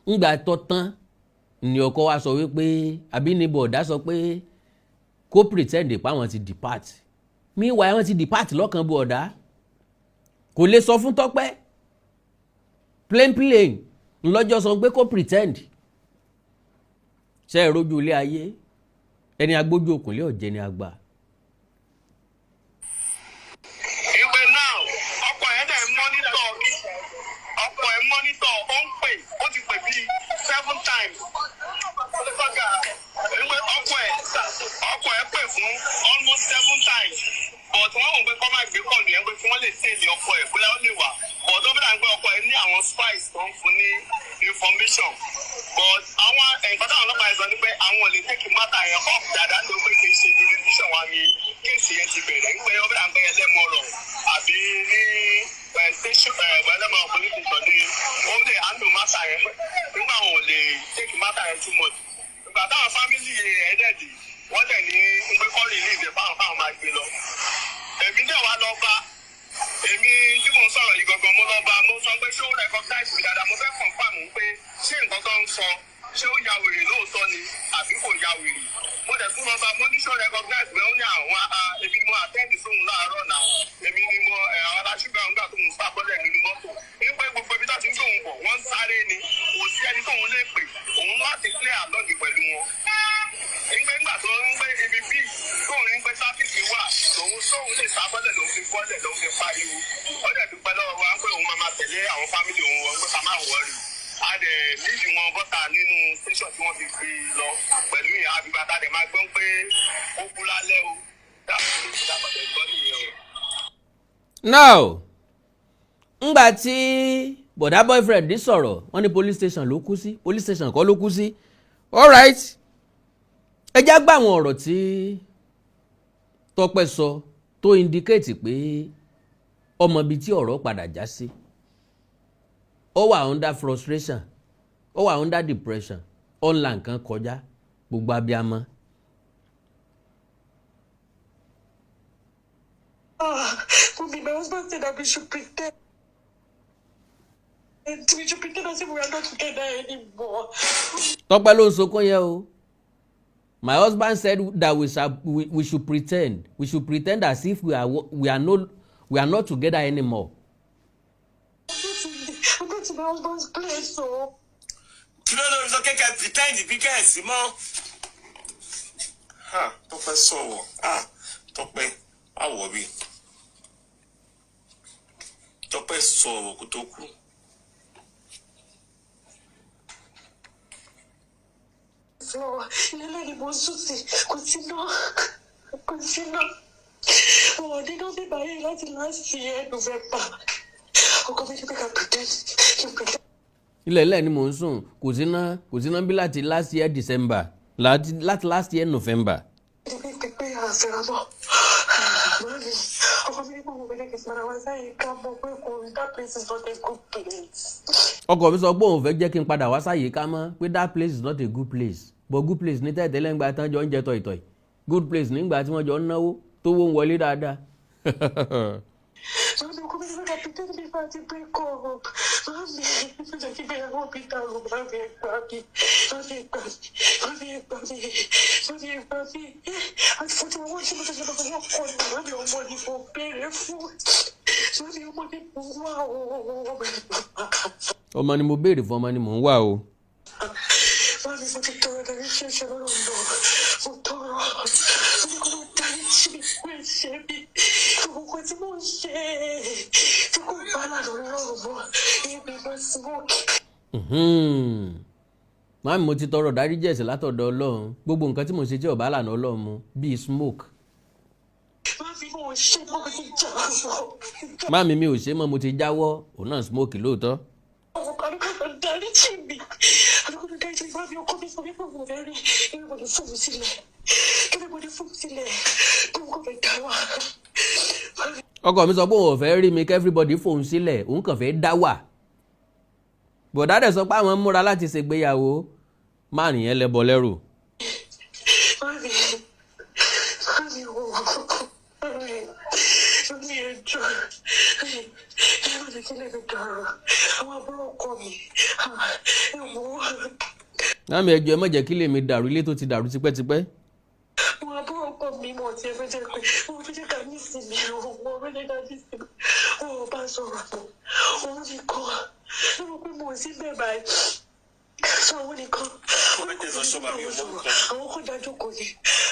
Ńgbà tó tán ni ọkọ wa sọ wípé, àbí ní bọ̀dá sọ pé kó pretend pé àwọn ti depart. Meanwhile, wọ́n ti depart lọ́kàn bọ̀dá. Kò lè sọ fún Tọ́pẹ́. Plain plain ńlọ́jọ́ sọ pé kó pretend. Ṣe é rojú ilé ayé? Ẹni agbójú òkùnlé ọ̀jẹ̀ ni àgbà. Ìwé now, ọkọ ẹ̀ dẹ̀ monitor, ọkọ ẹ̀ monitor, ó ń pè, ó ti pè bíi seven times. Ìwé ọkọ ẹ̀ pè fún almost seven times, but wọ́n wò pé kọ́ máa gbé call yẹn, pé kí wọ́n lè tẹ̀lé ọkọ ẹ̀, bóyá ó lè wà, but ó bẹ̀rẹ̀ pé ọkọ ẹ̀ ní àwọn spies tó ń fún ní information. But àwọn nǹkan táwọn ọlọ́pàá yẹn sọ ni pé àwọn ò lè take matter yẹn up dáadáa, ní pé kì í ṣe jurisdiction wa ni case yẹn ti bẹ̀rẹ̀, ń pé ó bẹ̀rẹ̀ pé Ẹlẹ́mọ̀rọ̀ àbí ní station, Ẹlẹ́mọ̀rọ̀ police station ní ó lè handle matter yẹn, nígbà wọn ò lè take matter yẹn too much. Ìgbà táwọn family ẹ̀ dẹ̀ dì, wọ́n dẹ̀ ní ń pé kọ́ release ẹ̀ fáwọn máa gbé lọ. Èmi dẹ̀ wá lọ bá, èmi tí mò ń sọ̀rọ̀ yìí gangan, mo lọ bá, mo sọ pé ṣé ó recognize mi dáadáa. Mo fẹ́ confirm pé ṣé nǹkan tó ń sọ, ṣé ó ya wèrè lóòótọ́ ni àbí kò ya wèrè. Mo dẹ̀ tún lọ bá, mo ní ṣé ó recognize mi? Ó ní àwọn èmi ni mo attend sóhun láàárọ̀ náà, èmi ni mo àwọn aláṣùgbọ́n àwọn gbà tó ń sá bọ́lẹ̀ nínú mọ́tò, wípé gbogbo ibi tó ti ń gbóhùn bọ̀, wọ́n ń sáré ni, kò sí ẹni tóun lè pè, òun láti clear along pẹ̀lú wọn, nígbà nígbà tó ń gbé ibi bíi tóun ń gbé traffic wà, lòun sóun lè sá bọ́lẹ̀, lòun fi bọ́lẹ̀, lòun fi pariwo. Ó dẹ̀ dúpẹ́ lọ́wọ́ wa pé òun máa tẹ̀lé àwọn family òun wọn, pé ká má worry. A dẹ̀ nídìí wọn bọ́ta nínú station tí wọ́n ti fi lọ pẹ̀lú ìyẹn, àbígbà tá a dẹ̀ máa gbọ́ pé ó kú lálẹ́ o, dábàá gbọ́ nìyẹn o. Now, ngbà tí bọ̀dá boyfriend sọ̀rọ̀, wọ́n ní police station ló kú sí. Police station kọ́ ló kú sí. Alright, ẹ já gbà àwọn ọ̀rọ̀ tí Tọ́pẹ́ sọ tó indicate pé ọmọ ibi tí ọ̀rọ̀ padà já sí. Ó wà under frustration, ó wà under depression, ó ń la nǹkan kọjá, gbogbo abiyamọ. Ah, Mummy, my husband said that we should pretend. We should pretend as if we are not together anymore. Tọ́pẹ́ ló ń sunkún yẹn o. My husband said that we should pretend, we should pretend as if we are not together anymore. I'm going to my husband's place, so. Kí ló ló sọ kékeré pretend bí kẹ́ẹ̀sì mọ́? Tọ́pẹ́ sọ̀rọ̀. Tọ́pẹ́ àwọ̀ bí Tọ́pẹ́ sọ̀rọ̀ kó tó kú. Floor, ilé ni mo sùn sí, kò sí náà, kò sí náà. Wọn ò ní náà bí báyìí láti last year November. Ọkọ mi ní pé ká pretend, kí n pretend. Ilẹ̀ ilẹ̀ ni mò ń sùn, kò sí ná, kò sí ná bí láti last year December, láti last year November. Ní pé àfẹ́ràn mọ́. Mami, ọkọ mi ní pé mo fẹ́ kí n padà wá sáyé ká mọ̀ pé kò that place is not a good place. Ọkọ mi sọ pé òun fẹ́ jẹ́ kí n padà wá sáyé ká mọ́ pé that place is not a good place, but good place ní tẹ́tẹ́lẹ̀ ńgbà tán jọ ń jẹ tọ̀ìtọ̀ì, good place nígbà tí wọ́n jọ ń náwó tówó ń wọlé dáadáa. Mami, ọkọ mi ní pé ká pretend bí bá ti break up. Mami, mo jẹ́ kí ìgbéyàwó mi dàrú. Mami, ẹ gbà mí. Mami, ẹ gbà mí. Mami, ẹ gbà mí. Mami, ẹ gbà mí. Àti fojú owó tí mo ṣe lọ́wọ́ wọn kọ́ ni. Mami, ọmọ ni mo béèrè fún. Mami, ọmọ ni mo wá o. Ọmọ ni mo béèrè fún, ọmọ ni mò ń wá o. Mami, mo ti tọrọ dárí ṣẹ̀ṣẹ̀ lọ́rọ̀ lọ. Mo tọrọ. Mo ní kó ló dárí jì mí fún ẹ̀ṣẹ̀ mi. Gbogbo nǹkan tí mò ń ṣe tí kò bá lànà lọ́rùn mọ́. Èmi lọ smoke. Màámi, mo ti tọrọ dáríjì ẹ̀ṣẹ̀ látọ̀dọ̀ Ọlọ́run, gbogbo nǹkan tí mo ṣe tí ò bá lànà Ọlọ́run mu, bíi smoke. Mami, mo ò ṣe mọ́, mo ti jáwọ́. Màámi, mi ò ṣe mọ́, mo ti jáwọ́. Òun náà smoke lóòótọ́. Àdúgbò ló dárí jì mí. Àdúgbò ló dárí jì mí. Mami, ọkọ mi sọ wípé òun fẹ́ rí everybody fún mi sílẹ̀. Everybody fún mi sílẹ̀. Gbogbo fẹ́ dá wà. Ọkọ mi sọ pé òun ò fẹ́ rí mi, kí everybody fòun sílẹ̀, òun kàn fẹ́ dá wà. Bọ̀dá dẹ̀ sọ pé àwọn ń múra láti ṣègbéyàwó, márùn yẹn lẹ́bọ lẹ́rù. Mami, mami wo, mami, mami, ẹ jọ̀ọ́, ẹ má jẹ́ kí ilé mi dàrú. Àwọn àbúrò ọkọ mi, ẹ wò ó. Màámi, ẹ jọ̀ọ́, ẹ má jẹ́ kí ilé mi dàrú, ilé tó ti dàrú tipẹ́tipẹ́. Àwọn àbúrò ọkọ mi mọ̀ tí ẹ fẹ́ jẹ́ pé wọ́n fẹ́ jẹ́ ká ní ìsinmi, wọ́n fẹ́ jẹ́ ká ní ìsinmi. Wọ́n ò bá sọ̀rọ̀ mọ́, òun nìkan. Ló mọ̀ pé mo ò sí bẹ́ẹ̀ báyìí. Sọ àwọn nìkan, wọ́n kò ní bá wọn sọ̀rọ̀, àwọn kò dájú kò ní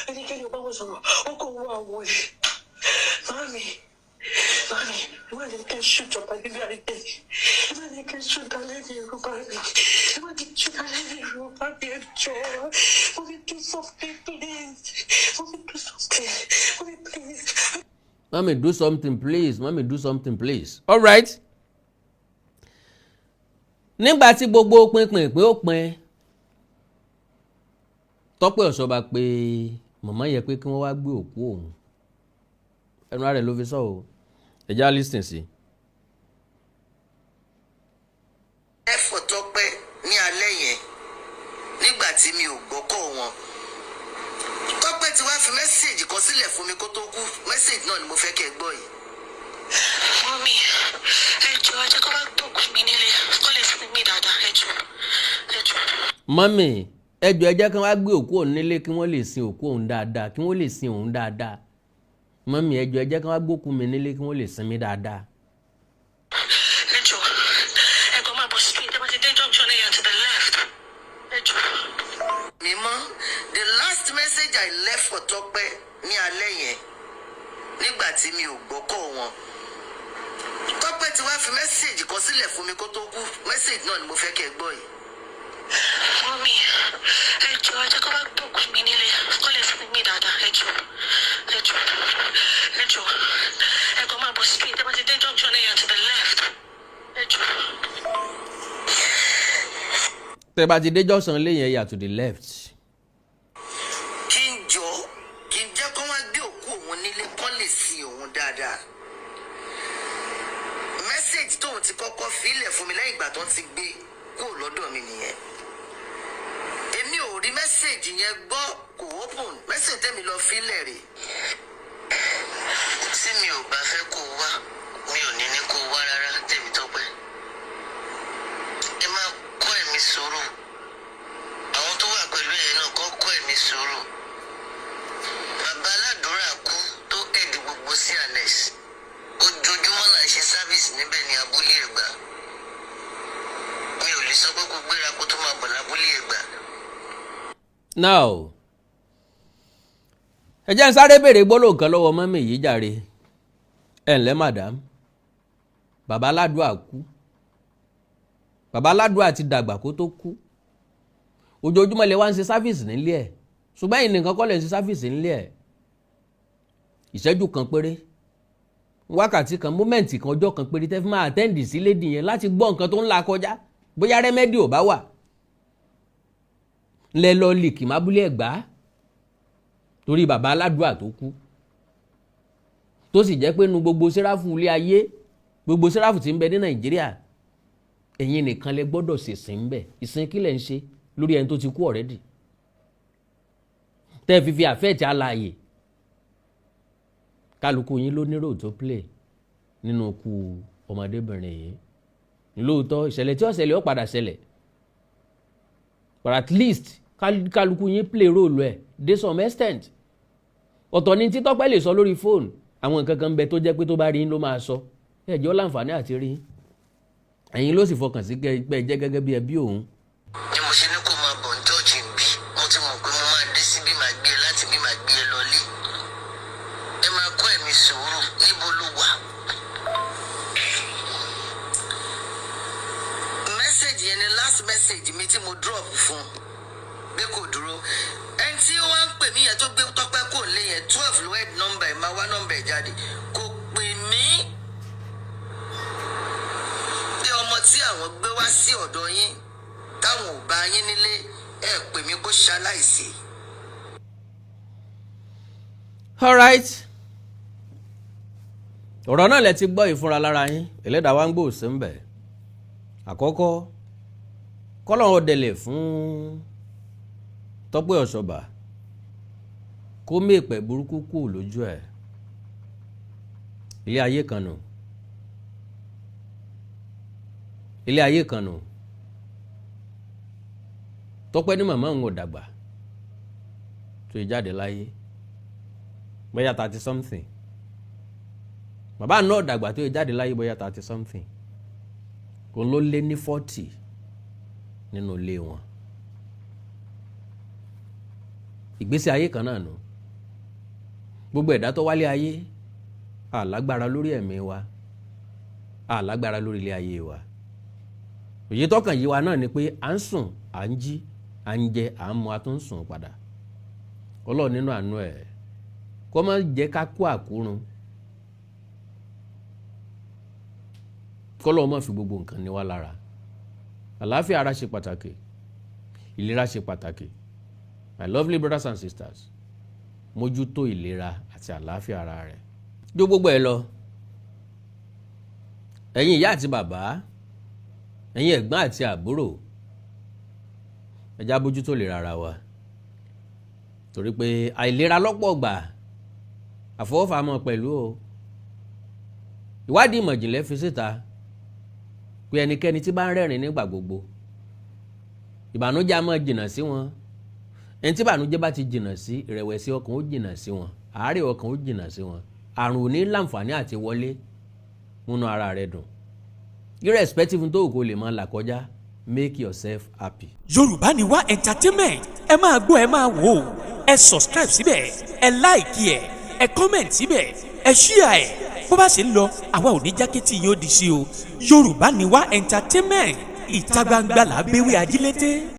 ẹnikẹ́ni ò bá wọn sọ̀rọ̀, wọ́n kò wọ àwọn ni. Mami, mami, ẹ má ní kẹ́ ṣùjọba nílé ayé, ẹ má ní kẹ́ ṣùdá lẹ́nu ìrú bá mi, ẹ má ní ṣùdá lẹ́nu ìrú bá mi. Ẹ jọ̀ọ́, mummy, do something, please. Mummy, do something. Mummy, please. Mummy, do something, please. Mummy, do something, please. All right. Nígbà tí gbogbo pinpin pé ó pin, Tọ́pẹ́ Ọ̀ṣọ́bà pé màmá yẹ pé kí wọ́n wá gbé òkú òun, ẹnu ara rẹ̀ ló fi sọ o. Ẹ já listen sí. Ẹ̀fọ́ Tọ́pẹ́ ní alẹ́ yẹn, nígbà tí mi ò gbọ́kọ̀ wọn, Tọ́pẹ́ ti wá fi message kan sílẹ̀ fún mi kó tó kú. Message náà ni mo fẹ́ kẹ́ ẹ gbọ́ yìí. Mummy, ẹ jọ̀ọ́, ẹ jẹ́ kó wá gbókùú mi nílé kó lè sin mí dáadáa. Ẹ jọ̀ọ́, ẹ jọ̀ọ́. Mummy, ẹ jọ̀ọ́, ẹ jẹ́ kí wọ́n wá gbé òkú òun nílé kí wọ́n lè sin òkú òun dáadáa, kí wọ́n lè sin òun dáadáa. Mummy, ẹ jọ̀ọ́, ẹ jẹ́ kí wọ́n wá gbókùú mi nílé kí wọ́n lè sin mí dáadáa. Ẹ jọ̀ọ́, ẹ kàn máa bọ̀ straight, ẹ bá ti dé junction ẹ yà to the left. Ẹ jọ̀ọ́. Mímọ́, the last message I left for Tọ́pẹ́ ní alẹ́ yẹn, nígbà tí mi ò gbọ́kọ̀ wọn, Tọ́pẹ́ ti wá fi message kan sílẹ̀ fún mi kó tó kú. Message náà ni mo fẹ́ kẹ́ ẹ gbọ́ yìí. Mummy, ẹ jọ̀ọ́, ẹ jẹ́ kó wá gbókùú mi nílé kó lè sin mí dáadáa. Ẹ jọ̀ọ́, ẹ jọ̀ọ́, ẹ jọ̀ọ́. Ẹ kàn máa bọ̀ straight, ẹ bá ti dé junction ẹ yà to the left. Ẹ jọ̀ọ́. Tẹ́ bá ti dé junction lé yẹn, yà to the left. Kí n jọ, kí n jẹ́ kó wá gbé òkú òun nílé kó lè sin òun dáadáa. Message tóun ti kọ́kọ́ filẹ̀ fún mi lẹ́yìn ìgbà tó ti gbé kúrò lọ́dọ̀ mi nìyẹn. Èmi ò rí message yẹn gbọ́, kò open. Message tẹ́mi lọ filẹ̀ rè. Tí mi ò bá fẹ́ kó o wá, mi ò ní ní kó o wá rárá. Tèmítọ́pẹ́, ẹ máa kọ́ ẹ̀mí sùúrù. Àwọn tó wà pẹ̀lú ẹ̀ náà kọ́ kọ́ ẹ̀mí sùúrù. Bàbá aládùúrà kú tó ẹ̀dì gbogbo sí annex. Ojoojúmọ́ là ń ṣe service níbẹ̀ ní Abúlé Ẹ̀gbá. Mi ò lè sọ pé kó gbéra kó tó máa bọ̀ lábúlé Ẹ̀gbá. Now, ẹ jẹ́ n sáré béèrè gbólóhùn kan lọ́wọ́ mummy yìí jàre. Ẹ ǹlẹ́, madam. Bàbá aládùá kú, bàbá aládùá ti dàgbà kó tó kú. Ojoojúmọ́ lè wá ń ṣe service nílé ẹ̀, ṣùgbọ́n ẹ̀yin nìkan kọ́ lè ń ṣe service nílé ẹ̀. Ìṣẹ́jú kan péré, wákàtí kan, moment kan, ọjọ́ kan péré tẹ́ fi máa attend sí lady yẹn láti gbọ́ nǹkan tó ń là kọjá, bóyá remedy ò bá wà lẹ lọ lìkì mábúlé Ẹ̀gbá torí bàbá aládùá tó kú, tó sì jẹ́ pé nu gbogbo sẹ́ráfù ilé ayé, gbogbo sẹ́ráfù tí ń bẹ ní Nàìjíríà, ẹ̀yin nìkan lẹ gbọ́dọ̀ ṣèsìn ń bẹ̀. Ìsìn kí lẹ̀ ń ṣe lórí ẹni tó ti kú already tẹ́ fi fi àfẹ́ẹ̀tì alààyè? Kálukú yín ló ní role to play nínú ikú ọmọdébìnrin yìí. Lóòótọ́, ìṣẹ̀lẹ̀ tí ó ṣẹlẹ̀ ó padà ṣẹlẹ̀, but at least kálukú yín play role ẹ̀ dé some extent. Ọ̀tọ̀ ni tí Tọ́pẹ́ lè sọ lórí fóònù. Àwọn nǹkan kan ń bẹ tó jẹ́ pé tó bá rí yín ló máa sọ. Ẹ̀jọ́ láǹfààní àti rí ẹ̀yin ló sì fọkàn sí pé ẹ jẹ́ gẹ́gẹ́ bí ẹbí òun. Ni mo ṣe ní kó máa bọ̀ ní church bí mo ti mọ̀ pé mo máa dé síbí, máa gbé ẹ láti bí, máa gbé ẹ lọlé. Ẹ máa kọ́ ẹ̀mí sùúrù. Níbo ló wà? Message yẹn ni last message mi tí mo drop fún pé kò dúró. Ẹni tí ó wá ń pè mí yẹn tó gbé Tọ́pẹ́ kò lé yẹn, 12 ló head number ẹ̀, máa wá number ẹ̀ jáde. Kò pè mí pé ọmọ tí àwọn gbé wá sí ọ̀dọ̀ yín táwọn ò bá yín nílé, ẹ pè mí kó ṣaláìsí. Alright, ọ̀rọ̀ náà lẹ ti gbọ́ ìfúnra lára yín. Ẹlẹ́dàá wa ń gbòòsí ń bẹ̀. Àkọ́kọ́, kọ́lọ́run ọ̀dẹ̀lẹ̀ fún Tọ́pẹ́ Ọ̀ṣọ́bà kó mèpẹ̀ burúkú kù lójú ẹ̀. Ilé ayé kan nù, ilé ayé kan nù. Tọ́pẹ́ ní màmá òun ò dàgbà tó jáde láyé, bóyá 30 something. Bàbá náà dàgbà tó jáde láyé, bóyá 30 something. Òun ló lé ní 40 nínú ilé wọn. Ìgbésí ayé kan náà nù. Gbogbo ẹ̀dá tó wálé ayé, a lágbára lórí ẹ̀mí wa, a lágbára lórí ilé ayé wa. Òye tọkàn yí wa náà ni pé à ń sùn, à ń jí, à ń jẹ, à ń mu, a tún ń sùn padà. Ọlọ́run nínú àánú ẹ̀, kó má jẹ́ ká kú àkúrun, kọ́lọ́run má fi gbogbo nǹkan ní wa lára. Àlàáfíà ara ṣe pàtàkì, ìlera ṣe pàtàkì. My lovely brothers and sisters, mójútó ìlera àti àlàáfíà ara rẹ̀ jó gbogbo ẹ lọ. Ẹ̀yin ìyá àti bàbá, ẹ̀yin ẹ̀gbọ́n àti àbúrò, ẹ já bójútó ìlera ara wa, torí pé àìlera lọ́pọ̀ gbà àfọwọ́fà mọ́ pẹ̀lú o. Ìwádìí ìmọ̀ ìjìnlẹ̀ fi síta pé ẹnikẹ́ni tí bá ń rẹ́rìn nígbà gbogbo, ìbànújẹ́ á máa jìnnà sí wọn. Ẹni tí ìbànújẹ́ bá ti jìnnà sí, ìrẹ̀wẹ̀sì ọkàn ó jìnnà sí wọn, àárẹ̀ ọkàn ó jìnnà sí wọn, àrùn ò ní láǹfààní àti wọlé. Múnú ara rẹ dùn, irrespective tó kò lè máa là kọjá, make yourself happy. Yorùbá Ni Wá Entertainment, ẹ máa gbọ́, ẹ máa wò ó. Ẹ subscribe síbẹ̀, ẹ like ẹ, ẹ comment síbẹ̀, ẹ share ẹ. Bó bá ṣe ń lọ, àwa ò ní jákẹ́tì yóò di sí o. Yorùbá Ni Wá Entertainment, ìta gbangba là á béwé ajílété.